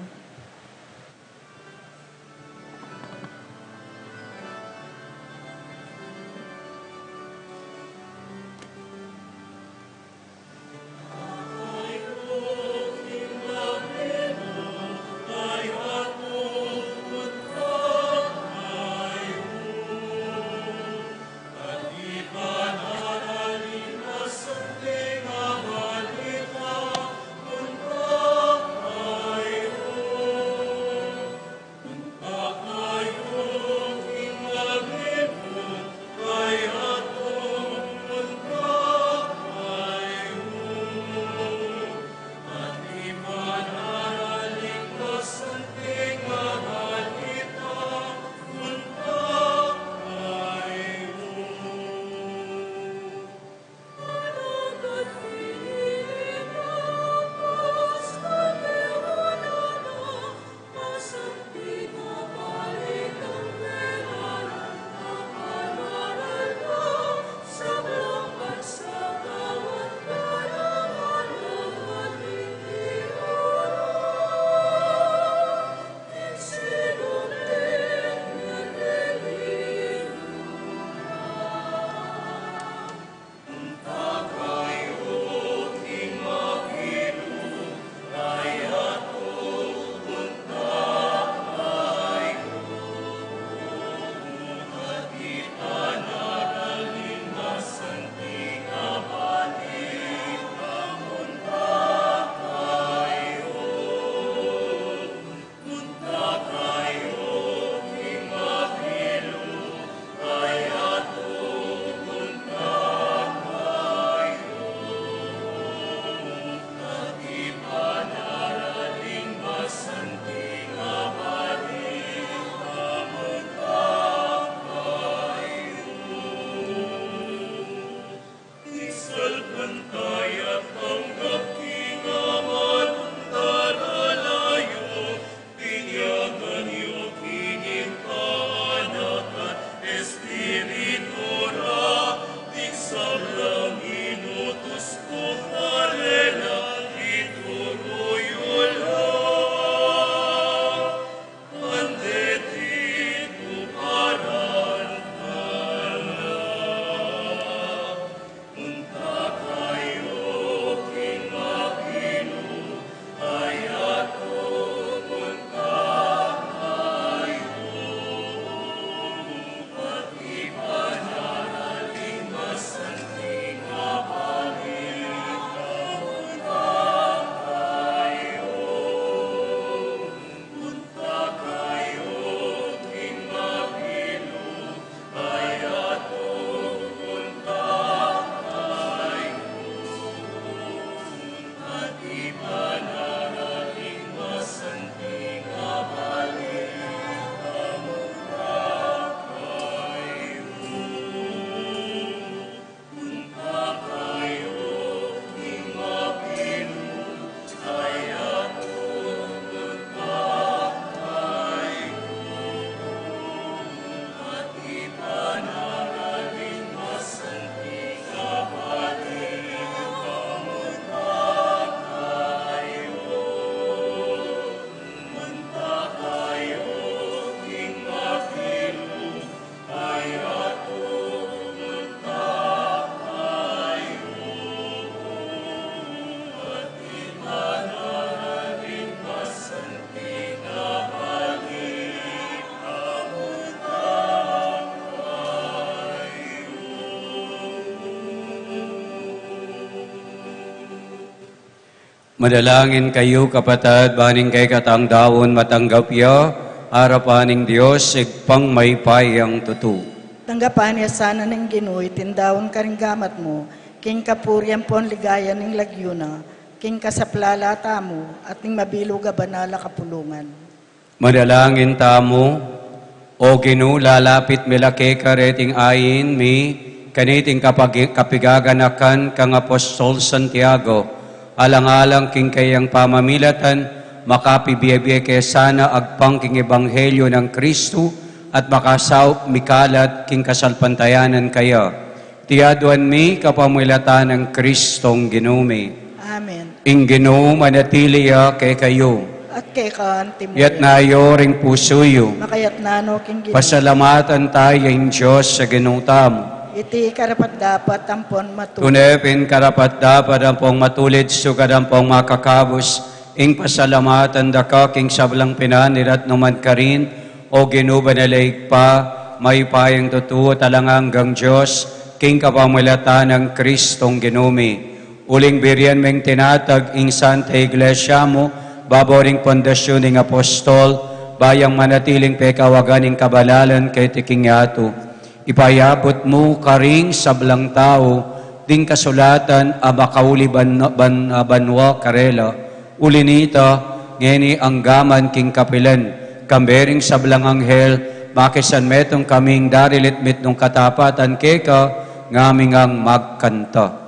Manalangin kayu, kapatad, ban ing kekatang daun matanggap ya arapan ning Dios, Ibpang mayupayang tutu. Tanggapan na sana ning Ginu iting daun karing gamat mu, king kapurian ampon ligaya ning lagyu na, king kasaplalan tamu, at ning mabilug a banal a kapulungan. Manalangin tamu. O Ginu, lalapit mi la keka reting ain mi, kaniting kapag-, kapigaganakan kang Apostol Santiago, alang-alang king kayang pamamilatan, makapibie-bie ke sana agpang king ebanghelyo nang Kristu, at makasaup mikalat king kasalpantayanan kaya. Iti aduan mi kapamilatan nang Kristong Ginu mi. Amen. Ing Ginu manatili ya kekayu. At keka antimu rin. Iyatas yu ring pusu yu. Makayatas no king Ginu. Pasalamatan taya ing Dios a Ginu tamu. Iti karapat-dapat ampon matulid. Tune pin karapat-dapat ampon matulid, sugad ampon makakabus, ing pasalamatan da ka king sablang pinanirian at nukarin, O Ginu, banal a Ibpa, mayupayang tutu at alang anggang Dios, king kapamilatan nang Kristong Ginu mi. Uling birian meng tinatag ing Santa Iglesia mu, babo ring pundasyun ning apostol, ban yang manatiling pekawagan ning kabanalan keti king yatu. Ipayabut mu karing sablang tau ding kasulatan a makauli ban-, ban-, banua karela. Uli nita, ngeni anggaman king kapilan, kambe ring sablang anghel, makisanmetung kaming darilit mitmung katapatan keka, ngamin ngang magkanta.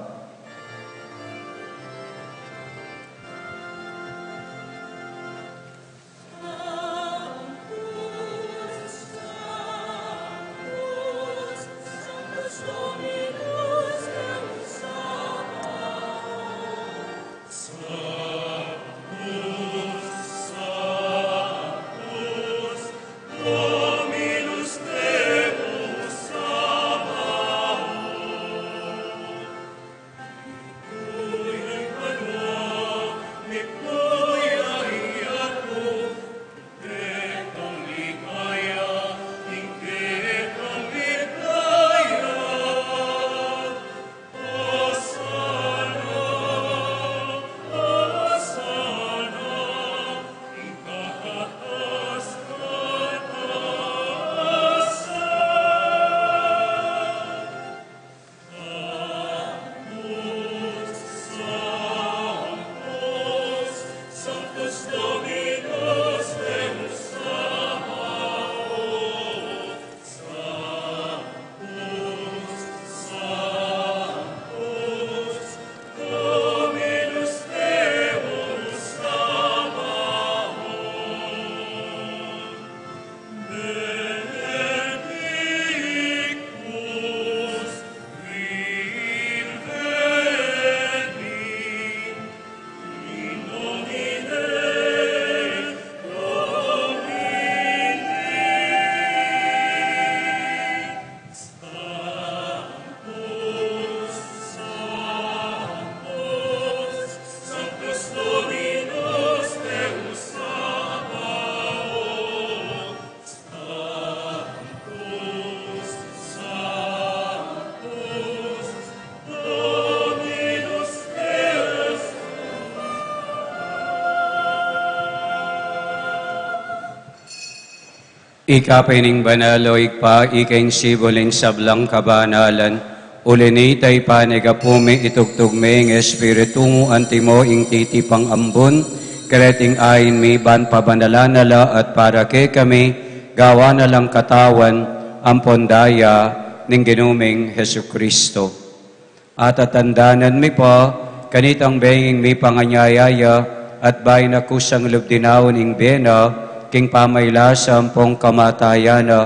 Ika pin ing banal, o Ibpa, ika ing sibul ning sablang kabanalan. Uli na nita, ipanyawad mu mi, itubud mu ing Espiritu mu, antimo ing titipang ambun, kareting ain mi, ban pabanalan na la at para kekami, gawan na lang katawan ampon daya ning Ginu ming Jesucristo. At tatandanan mi pa, kanitang benging mipanganyaya ya, at bayu na kusang lub dinaun ing bie na, king pamaylasa ampong kamatayan na,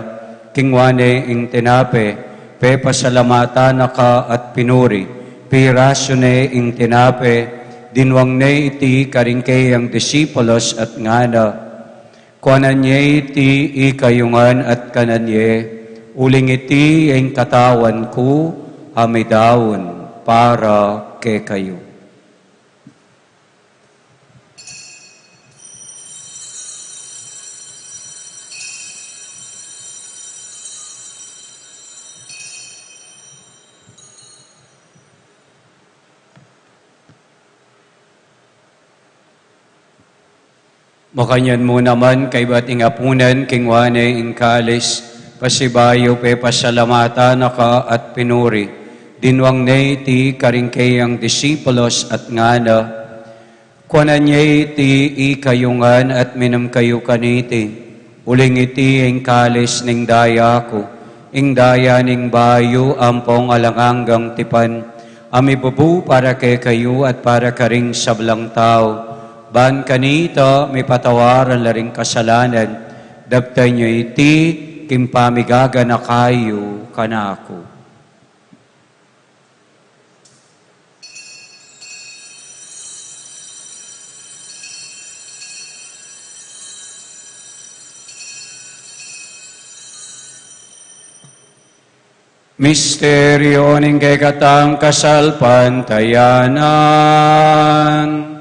kinua ne ing tinape, pepasalamatan na ka at pinuri, pirasu ne ing tinape, dinwang ne iti karing keyang disipulos at ngana, Kuanan ye iti ikayu ngan at kanan ye, uling iti ing katawan ku a midaun para kekayu. Makanyan mu naman kaybat ing apunan, kinua ne ing kalis, pasibayu pepasalamatan na ka at pinuri. Dinwang ne iti karing kayang disipulos at ngana, kuanan ye iti ikayu ngan at minum kayu kaniti. Uling iti ing kalis ning daya ku, ing daya ning bayu ampong alang anggang tipan, a mibubu para kekayu at para karing sablang tau. Ban kanita mipatawaran la ring kasalanan, daptan yu iti king pamigaganaka yu kanaku. Misteryu ning kekatang kasalpantayanan.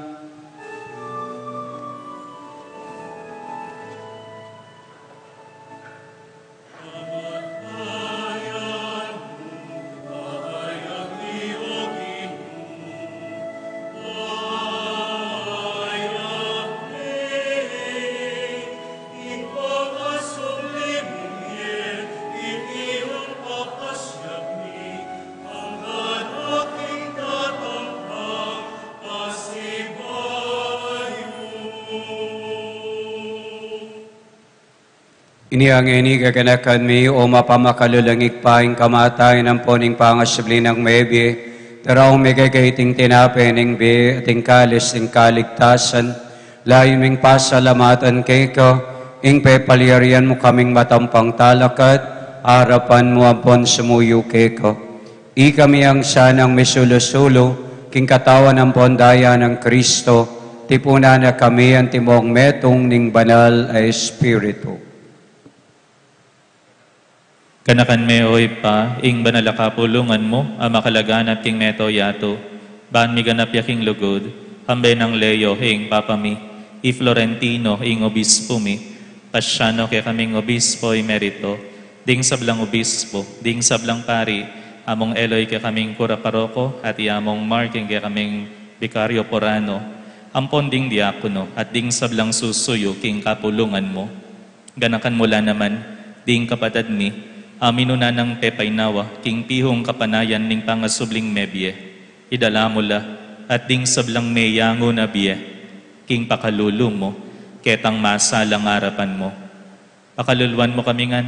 Inya ngeni kekanakan mi, o mapamakalulung Ibpa, ing kamatayan ampon ing pangasubli nang mebie, daraun mi keka iting tinape ning bie at ing kalis ning kaligtasan, layun ming pasalamatan keka ing pepalyarian mu kaming matampang talakad arapan mu ampon sumuyu keka. Ikami ang sanang misulu-sulu king katawan ampon daya nang Kristo, tipunan na kami antimong metung ning Banal a Espiritu. Ganakan me, o Ibpa, ing banal a kapulungan mu a makalaganap king mabilug a yatu, ban miganap ya king lugud, kambe nang Leo ing Papa mi, i Florentino ing Obispo mi, Kasiano kekaming Obispo Emerito, ding sablang obispo, ding sablang pari, among Eloy kekaming kura paroko, at i among Mark ing kekaming bikaryo forano, ampon ding diakono, at ding sablang susuyu king kapulungan mu. Ganakan mu la naman ding kapatad mi a minuna nang pepainawa king pihung kapanayan ning pangasubling mebie. Idala mu la at ding sablang meyangu na bie king pakalulu mu, ketang masalang arapan mu. Pakaluluan mu kami ngan,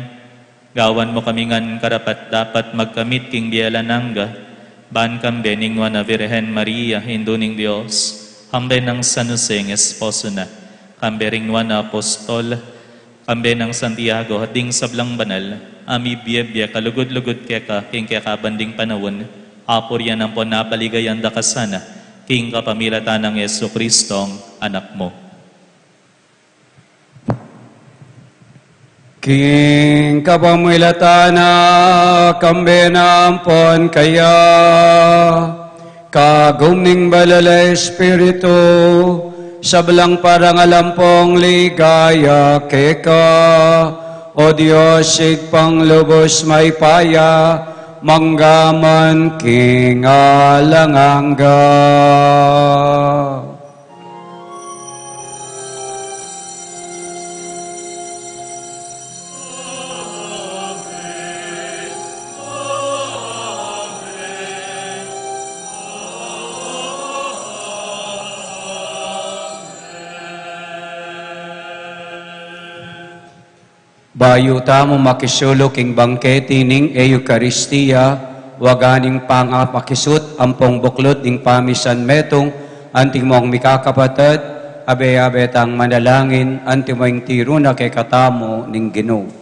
gawan mu kami ngan karapat-dapat magkamit king bie alang angga, ban kambe ning Nuan a Virgen Maria, Indu ning Dios, kambe nang San Jose ing esposo na, kambe ring nuan a apostol, kambe nang Santiago, at ding sablang banal a mibie-bie kalugud-lugud keka king kekaban ding panaun, apurian ampon apaligayan da ka sana, king kapamilatan nang Jesucristong Anak mu. King kapamilatan na, kambe na ampon kaya, kagum ning Banal a Espiritu, sablang parangal ampong ligaya keka, O Dios, Ibpang lubus mayupaya, mangga man king alang angga. Bayu tamu makisulu king bangketi ning Eukaristia, waga ning pangapakisut ampong buklut ning pamisan metung, antimong mikakapatad, abe-abe tang manalangin, antimo ing tiru na kekatamu ning Ginu.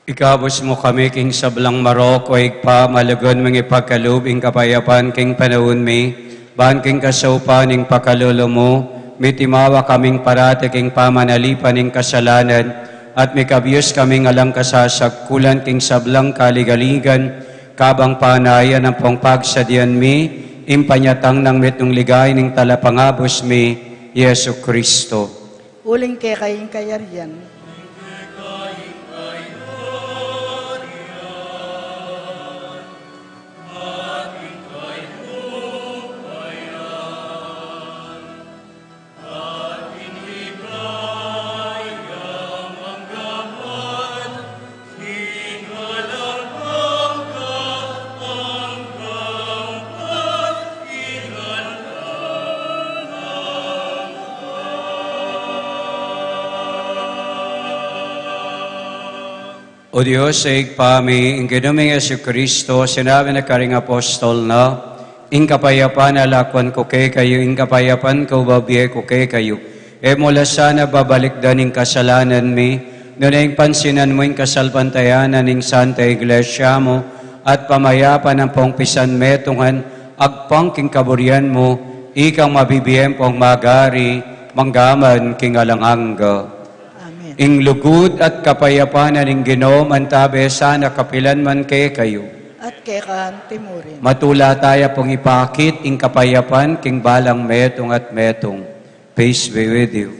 Ikabus mu kami king sablang marok, o Ibpa, malugud mung ipagkalub ing kapayapan king panaun mi, ban king kasaupan ning pakalulu mu, mitimawa kaming parati king pamanalipan ning kasalanan, at mikabius kaming alang kasasagkulan king sablang kaligaligan, kabang panayan ampong pagsadian mi ing panyatang nang mitmung ligaya ning Talapangabus mi, Jesucristo. Uling keka ing kayarian, O Dios, Ibpa mi, ing Ginu ming Jesucristo, sinabi na karing apostol na, ing kapayapan a lakwan ku kekayu, ing kapayapan ku bibie ku kekayu. E mu la sana babalikdan ing kasalanan mi, nune ing pansinan mu ing kasalpantayanan ning Santa Iglesia mu, at pamayapan ampong pisanmetungan, agpang king kaburian mu, ikang mabibie ampong magari, mangga man king alang angga. Amen. Ing lugud at kapayapan na ning Ginu mantabe sana kapilan man kekayu. At keka anti mu rin. Matula taya pung ipakit ing kapayapan king balang metung at metung. Peace be with you.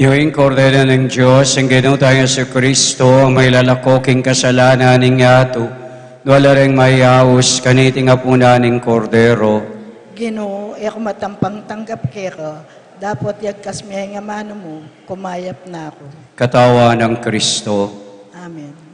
Yu ing Kordero ning Dios, ing Ginu tang Jesucristo, a mailalako king kasalanan ning yatu. Nung ala reng mayaus kaniting apunan ning Kordero. Ginu, e ku matampang tanggap keka, dapot yagkas me ing amanu mu, kumayap na ku. Katawan nang Kristo. Amen.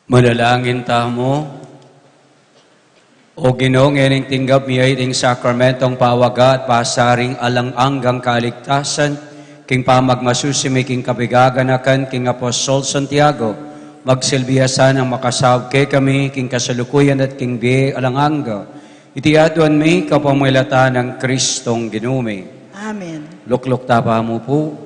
Manalangin tamu. O Ginu, ngening tinggap mi ing sakramentong pawaga at pasaring alang anggang kaligtasan, king pamagmasusi mi king kabigaganakan king Apostol Santiago, magsilbi ya sanang makasaub kekami king kasalukuyan at king bie alang angga. Iti aduan mi kapamilatan nang Kristong Ginu mi. Amen. Lukluk ta pamu pu.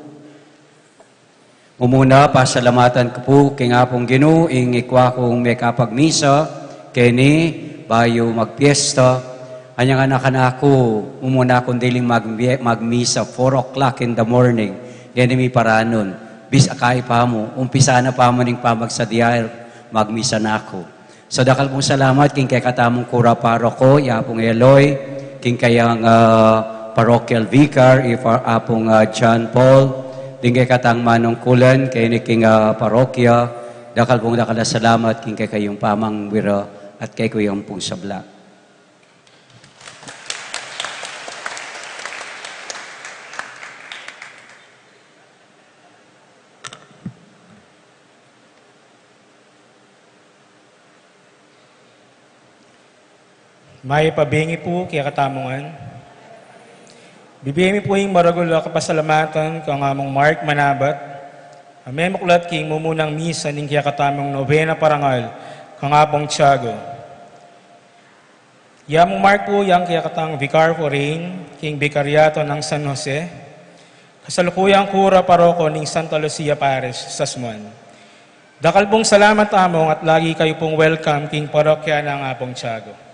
Mumuna, pasalamatan ku pu king Apung Ginu, ing ikwa kung mekapagmisa keni bayu magpiesta. Anyang anak-anak ku, mumuna kung diling magmie-, magmisa four o'clock in the morning. Ngeni mi paranun, bis akai pamu, umpisa na pamu ning pamagsadya, magmisa na ku. Sa dakal pung salamat king kekatamung kura paroko, i Apung Eloy, king kayang, ah, parochial vicar, i pa-, Apung, ah, John Paul, ding kekatang manungkulan keni king, ah, parokya, dakal pung dakal a salamat king kekayung pamangwira at kekayung pung sabla. Mayap a bengi pu kekatamu ngan. Bibie mi pu ing maragul a kapasalamatan kang Among Mark Manabat, a memuklat king mumunang misa ning kekatamung nobena parangal kang Apung Tiago. I Among Mark pu yang kekatang Vicar Foreign king Bikaryato nang San Jose, kasalukuyang kura paroko ning Santa Lucia Parish, Sasmuan. Dakal pung salamat, Among, at lagi kayu pung welcome king parokya nang Apung Tiago.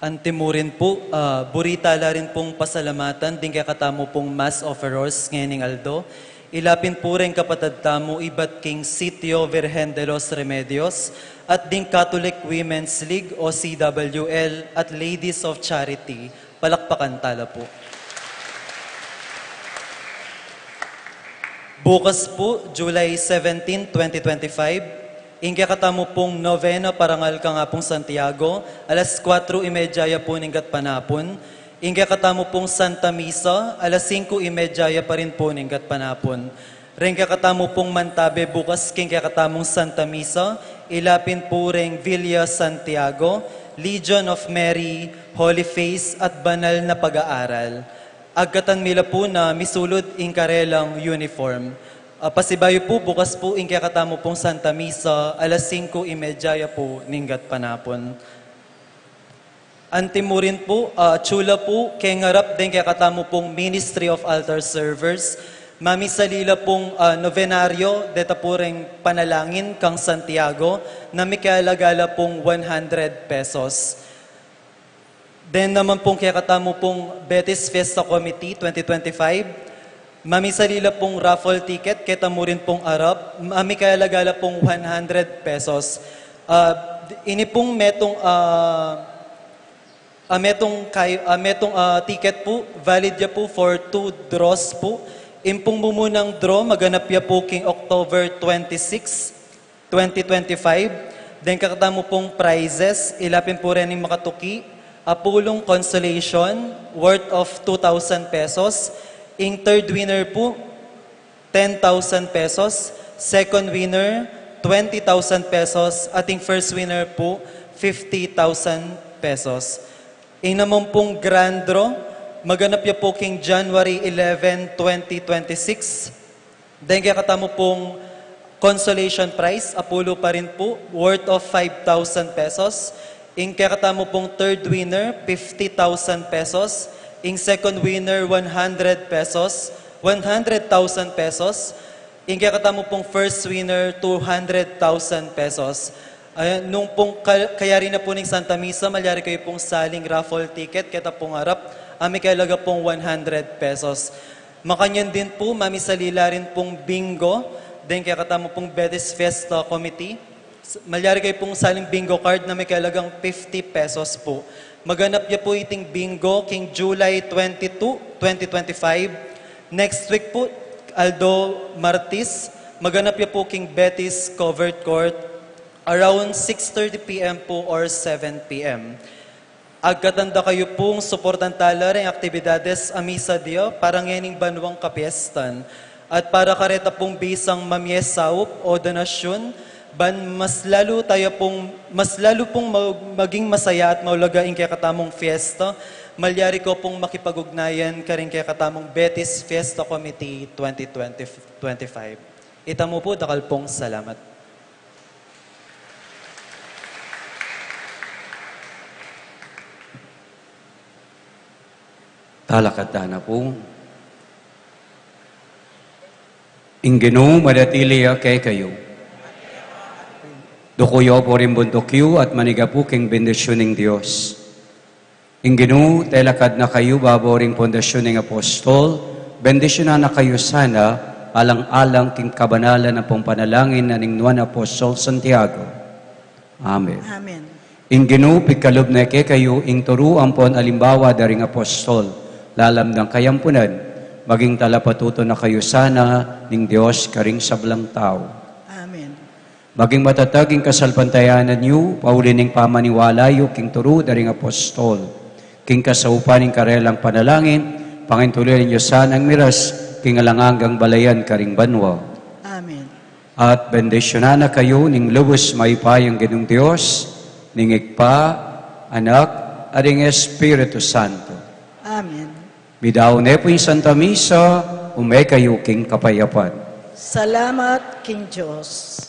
Antimurin pu, ah, buri ta la rin pung pasalamatan ding kekatamu pung mass offerers ngening aldo. Ila pin pu reng kapatad tamu ibat king Sitio Virgen de los Remedios at ding Catholic Women's League o C W L at Ladies of Charity. Palakpakan ta la pu. Bukas pu, July seventeen, twenty twenty-five, ing kekatamu pung nobena parangal kang Apung Santiago, alas kuatro y media ya pu ning gatpanapun. Ing kekatamu pung Santa Misa, alas singko y media ya pa rin pu ning gatpanapun. Reng kekatamu pung mantabe bukas king kekatamung Santa Misa, ila pin pu reng Villa Santiago, Legion of Mary, Holy Face, at Banal na Pag-aaral. Agkatan mi la pu na misulud ing karelang uniform. Ah, pasibayu pu, bukas pu ing kekatamu pung Santa Misa, alas singko y media ya pu ning gatpanapun. Antimurin pu, ah, atsu la pu, keng arap deng kekatamu pung Ministry of Altar Servers, mamisali la pung, ah, novenario, deta pu reng panalangin kang Santiago, na mikialaga la pung one hundred pesos. Then naman pung kekatamu pung Betis Fiesta Committee twenty twenty-five, mamisali la pung raffle ticket, keta mu rin pung arap, a mikialaga la pung one hundred pesos. Ah, ini pung metung, ah, ah, metung kay-, ah, metung, ah, ticket pu, valid ya pu for two draws pu. Ing pung mumunang draw, maganap ya pu king October twenty-six, twenty twenty-five. Deng kekatamu pung prizes, ila pin pu reng makatuki, apulung consolation worth of two thousand pesos. Ing third winner pu, ten thousand pesos. Second winner, twenty thousand pesos. At ing first winner pu, fifty thousand pesos. Ing naman pung grand draw, maganap ya pu king January eleven, twenty twenty-six. Deng kekatamu pung consolation prize, apulu pa rin pu, worth of five thousand pesos. Ing kekatamu pung third winner, fifty thousand pesos. Ing second winner, one hundred pesos, one hundred thousand pesos. Ing kekatamu pung first winner, two hundred thousand pesos. Ayan, nung pung ka-, kayari na pu ning Santa Misa, malyari kayu pung saling raffle ticket, keta pung arap, a mikialaga pung one hundred pesos. Makanyan din pu, mamisali la rin pung bingo, deng kekatamu pung Betis Fiesta Committee. S-, malyari kayu pung saling bingo card na mikialagang fifty pesos pu. Maganap ya pu iting bingo king July twenty-two, twenty twenty-five. Next week pu, aldo Martis, maganap ya pu king Betis Covered Court around six thirty P M pu or seven P M. Agkatan da kayu pung suportan tala ring aktibidades a misa dia para ngening banuang kapiestan. At para kareta pung bisang mamiesaup o donasyun, ban mas lalu taya pung, mas lalu pung ma-, maging masaya at maulaga ing kekatamung fiesta, malyari ko pung makipag-ugnayan karing kekatamung Betis Fiesta Committee twenty twenty, twenty-five. Itamu pu, dakal pung salamat. Talakad tana pu. Ing Ginu manatili ya kekayu. Duku yu pu ring bunduk yu at maniga pu king bendisyun ning Dios. Ing Ginu telakad na kayu babo ring pundasyun ning apostol, bendisyunan na kayu sana, alang-alang king kabanalan a pampanalangin na ning Nuan Apostol Santiago. Amen. Amen. Ing Ginu pigkalub na kekayu ing turu ampon alimbawa da ring apostol, lalam dang kayampunan, maging talapatutu na kayu sana ning Dios karing sablang tau. Amen. Maging matatag ing kasalpantayanan yu, pauli ning pamaniwala yu king turu da ring apostol. King kasaupan ning karelang panalangin, pangintuluyan yu sanang miras king alang anggang balayan karing banua. Amen. At bendisyunan na kayu ning lubus mayupayang Ginung Dios, ning Ibpa, Anak, at ring Espiritu Santo. Amen. Midaun ne pu ing Santa Misa, ume kayu king kapayapan. Salamat king Dios.